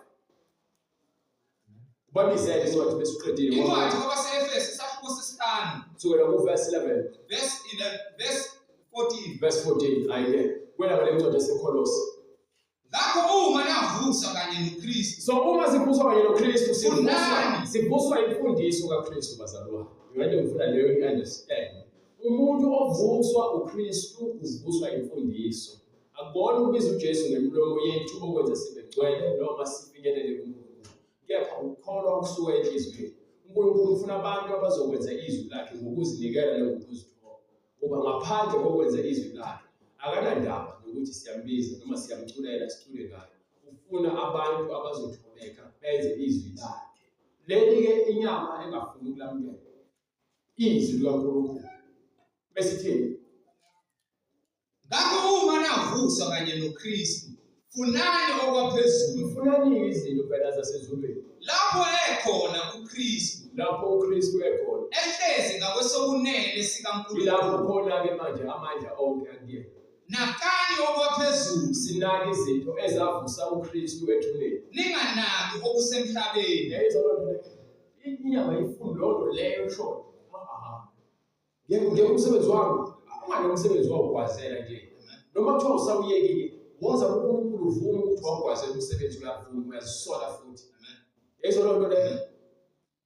Ubabizele incwadi bese uqedile. Incwadi kwabase-Efesu isahluko sesihlanu. Kusukela ku-verse 11. Verse 11, verse 14. Verse 14, ayike. Kwena ngale ncwadi yaseKolose. Ngakho uma navuswa kanye noKristu. So uma sivuswa kanye noKristu sivuswa imfundiso kaKristu bazalwane. Ngiyake ngifuna leyo i-understand. Umuntu ovuswa uKristu uvuswa imfundiso. Akubona ukubiza uJesu ngemilomo yethu okwenza sibe ngcwele noma sifinyelele kuNkulunkulu. Kepha ukukholwa okusuka enhliziyweni. uNkulunkulu ufuna abantu abazokwenza izwi lakhe ngokuzinikela nangokuzithoba. Ngoba ngaphandle kokwenza izwi lakhe akanandaba nokuthi siyambiza noma siyamculela sicule ngayo. Ufuna abantu abazothobeka benze izwi lakhe. Leli-ke inyama engafuni ukulamukela izwi likaNkulunkulu. Besithini? Ngakho uma navuswa kanye noKristu, funani okwaphezulu. Funani izinto phela zasezulwini. Lapho ekhona uKristu. Lapho uKristu ekhona. Ehlezi ngakwesokunene sikaNkulunkulu. Ilapho khona-ke manje amandla onke akuyena. Nakani okwaphezulu. Sinake izinto ezavusa uKristu ethuneni. Ninganaki okusemhlabeni. Yayizwa loo nto leyo. Inyama ifuni loo nto leyo eshoyo. Ngeke umsebenzi wami ungane umsebenzi wawugwazela nje noma kuthiwa usawuyekile woza kuNkulunkulu uvume ukuthi wawugwazela umsebenzi uyavuma uyazisola futhi yayizwa loo nto leyo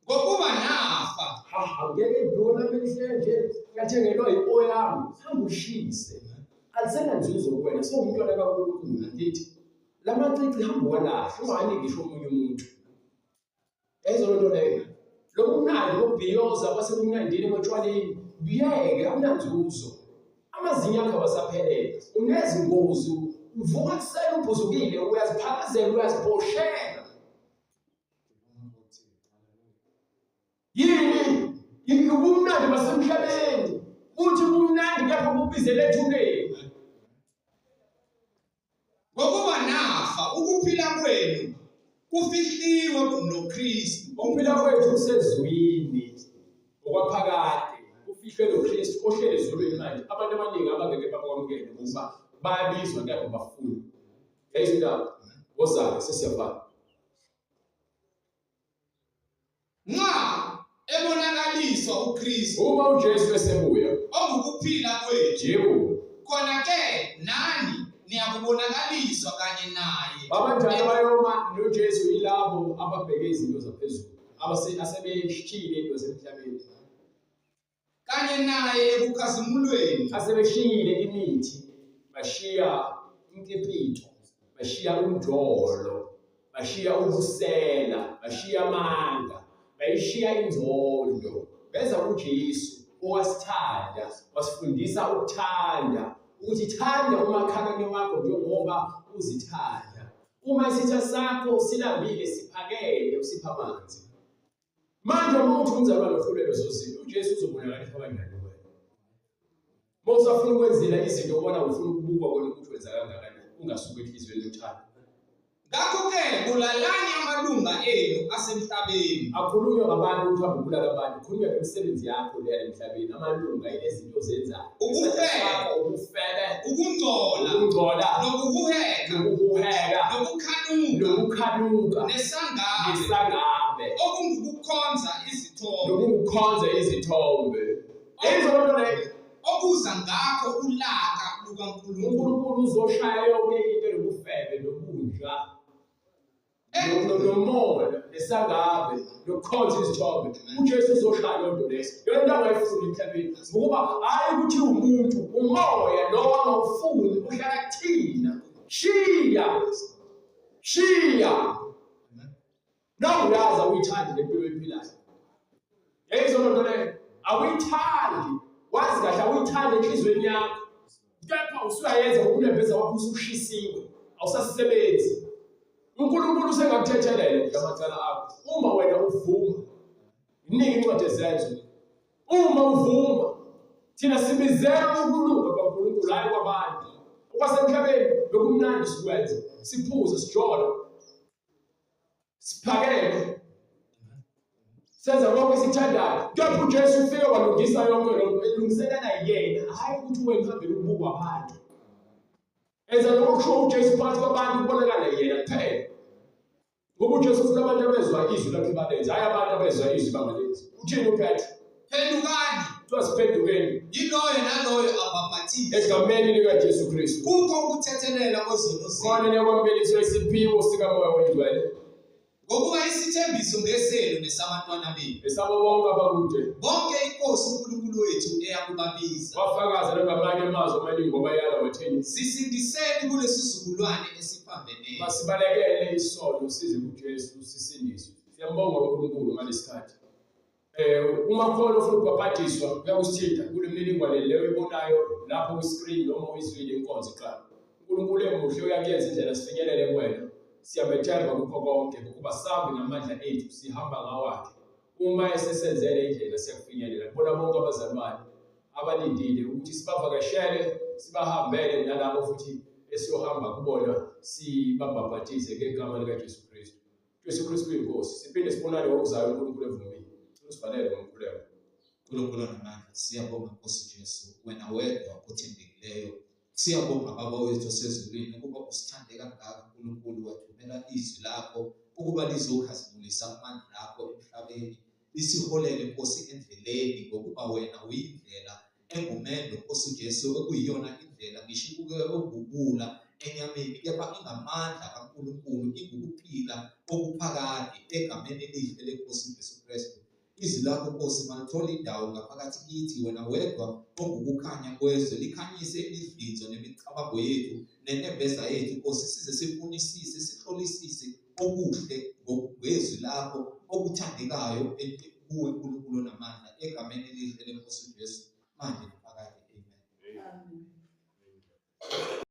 ngokuba nafa ha angeke ibhuku lami elihle nje yathengelwa i-oyami hamba ushise alisenanzuzo kuwena sewumntwana kaNkulunkulu ngithi lamacici hamba uwalahle ungawaniki ngisho omunye umuntu Yayizwa loo nto leyo. Lobumnandi bokubhiyoza kwasekumnandini emotshwaleni buyeke akunanzuzo. Amazinyo akho awasaphelele. Unezingozi, uvuka ekuseni ubhuzukile, uyaziphalazela, uyazibhoshela. Yini? Ubumnandi basemhlabeni. Uthi bumnandi kepha bubizele ethuneni. Ngokuba nafa, ukuphila kwenu kufihliwe noKristu. Ukuphila kwethu kusezwini okwaphakade, kufihlwe noKristu ohleli ezulwini manje. Abantu abaningi abangeke bakwamukele ngokuba Bayabizwa kepha bafuni. Yayizwa indaba? Woza-ke sesiyafana. Nxa ebonakaliswa uKristu Uma uJesu esebuya, ongukuphila kwethu, yebo, khona ke nani niyakubonakaliswa kanye naye. Babanjani abayoma noJesu yilabo ababheke izinto zaphezulu, asebeshiyile into zasemhlabeni. Kanye naye ekukhazimulweni. Asebeshiyile imithi, bashiya umkipito, bashiya umjolo, bashiya ubusela, bashiya amanga, bayishiya inzondo, beza kuJesu owasithanda, wasifundisa ukuthanda, ukuthi thanda umakhelwane wakho njengoba uzithanda. Uma isitha sakho silambile, siphakele, usipha amanzi. Manje uma uthi umzalwane uhlulwe lezo zinto, uJesu uzobonakaliswa kanjani kuwena? Uma usafuna ukwenzela izinto ubona ufuna ukubukwa kona ukuthi wenza kangakanani, ungasuki enhliziyweni yothando. Ngakho-ke bulalani amalunga enu asemhlabeni. Akhulunywa ngabantu ukuthi hamba ubulala abantu, khulunywa ngemisebenzi yakho leya emhlabeni, amalunga ilezinto ozenzayo. Ubufebe, Ubufebe, ukungcola, ukungcola, nokuhuheka, nokuhuheka, nokukhanuka, nokukhanuka, nesangabe, nesangabe, okungukukhonza izithombe, nokukhonza izithombe. Yizwa loo nto leyo. Okuza ngakho ulaka lukaNkulunkulu. uNkulunkulu uzoshaya yonke into enobufebe nobunja nomona nesangabe nokukhonza izithombe. UJesu uzoshaya leyo nto leyo. Yona into angayifuni emhlabeni, ngokuba hhayi ukuthi umuntu, umoya lo angawufuni uhlala kuthina. Shiya, shiya. Nawe uyazi awuyithandi le mpilo oyiphilayo. Yayizwa loo nto leyo, awuyithandi, wazi kahle awuyithandi enhliziyweni yakho, kepha usuyayenza ngoba unembeza wakho usushisiwe, awusasebenzi. UNkulunkulu usengakuthethelela nje amacala akho uma wena uvuma. Iningi incwadi ezenzo. Uma uvuma, thina sibizelwe ukulunga kwaNkulunkulu, hhayi kwabantu. Okwasemhlabeni bekumnandi sikwenza, siphuze, sijole, siphakele, senza konke esithandayo, kepha uJesu ufike walungisa yonke loo nto, elungiselela yena, hhayi ukuthi wena uhambele ukubukwa abantu. Enza lokho kushiwo uJesu phakathi kwabantu, kubonakale yena kuphela, ngoba uJesu ufuna abantu abezwa izwi lakhe balenze, hhayi abantu abezwa izwi bangalenzi. Uthini uPetro? Phendukani, Kuthiwa siphendukeni yiloyo naloyo abhabhathiswe egameni likaJesu Kristu, kukho ukuthethelela kwezono zenu, khona niyakwamukela isiphiwo sikaMoya oyiNgcwele, ngokuba isithembiso ngesenu nesabantwana benu, esabo bonke abakude, bonke iNkosi uNkulunkulu wethu eyakubabiza. Wafakaza nangamanye amazwi amaningi ngoba yala wathini? Sisindiseni kulesi sizukulwane esiphambeneyo. Masibalekele isono, size kuJesu sisindiswe. Siyambonga uNkulunkulu ngalesikhathi. Uma khona ufuna ukubhabhadiswa, uyakusithinta kule mininingwane leyo oyibonayo lapho kwi-screen noma uyizwile inkonzo iqala. UNkulunkulu emuhle uyakuyenza indlela sifinyelele kuwena. Siyamethemba kukho konke ngokuba sambi ngamandla ethu, sihamba ngawakhe. Uma esesenzele indlela siyakufinyelela kubona bonke abazalwane abalindile ukuthi sibavakashele, sibahambele, nalabo futhi esiyohamba kubona sibabhabhadize ngegama likaJesu Kristu. Jesu Kristu uyiNkosi. Siphinde sibonane ngokuzayo uNkulunkulu evumile. Usivalele ngomkhuleko. uNkulunkulu onamandla, siyabonga Nkosi Jesu, wena wedwa othembekileyo. Siyabonga Baba wethu osezulwini ukuba usithande kangaka uNkulunkulu, wathumela izwi lakho ukuba lizokhazimulisa amandla akho emhlabeni, lisiholele Nkosi endleleni, ngokuba wena uyindlela engumendo Nkosi Jesu, okuyiyona indlela ngisho ibuke okubula enyameni, kepha ingamandla kaNkulunkulu, ingukuphila okuphakade egameni elihle leNkosi Jesu Kristu. Izwi lakho Nkosi malithole indawo ngaphakathi kithi, wena wedwa ongukukhanya kwezwe, likhanyise imidlinzo nemicabango yethu nenembeza yethu Nkosi, size sifunisise sihlolisise okuhle ngezwi lakho okuthandekayo kuwe Nkulunkulu onamandla, egameni elihle leNkosi Jesu, manje naphakade, amen. Amen.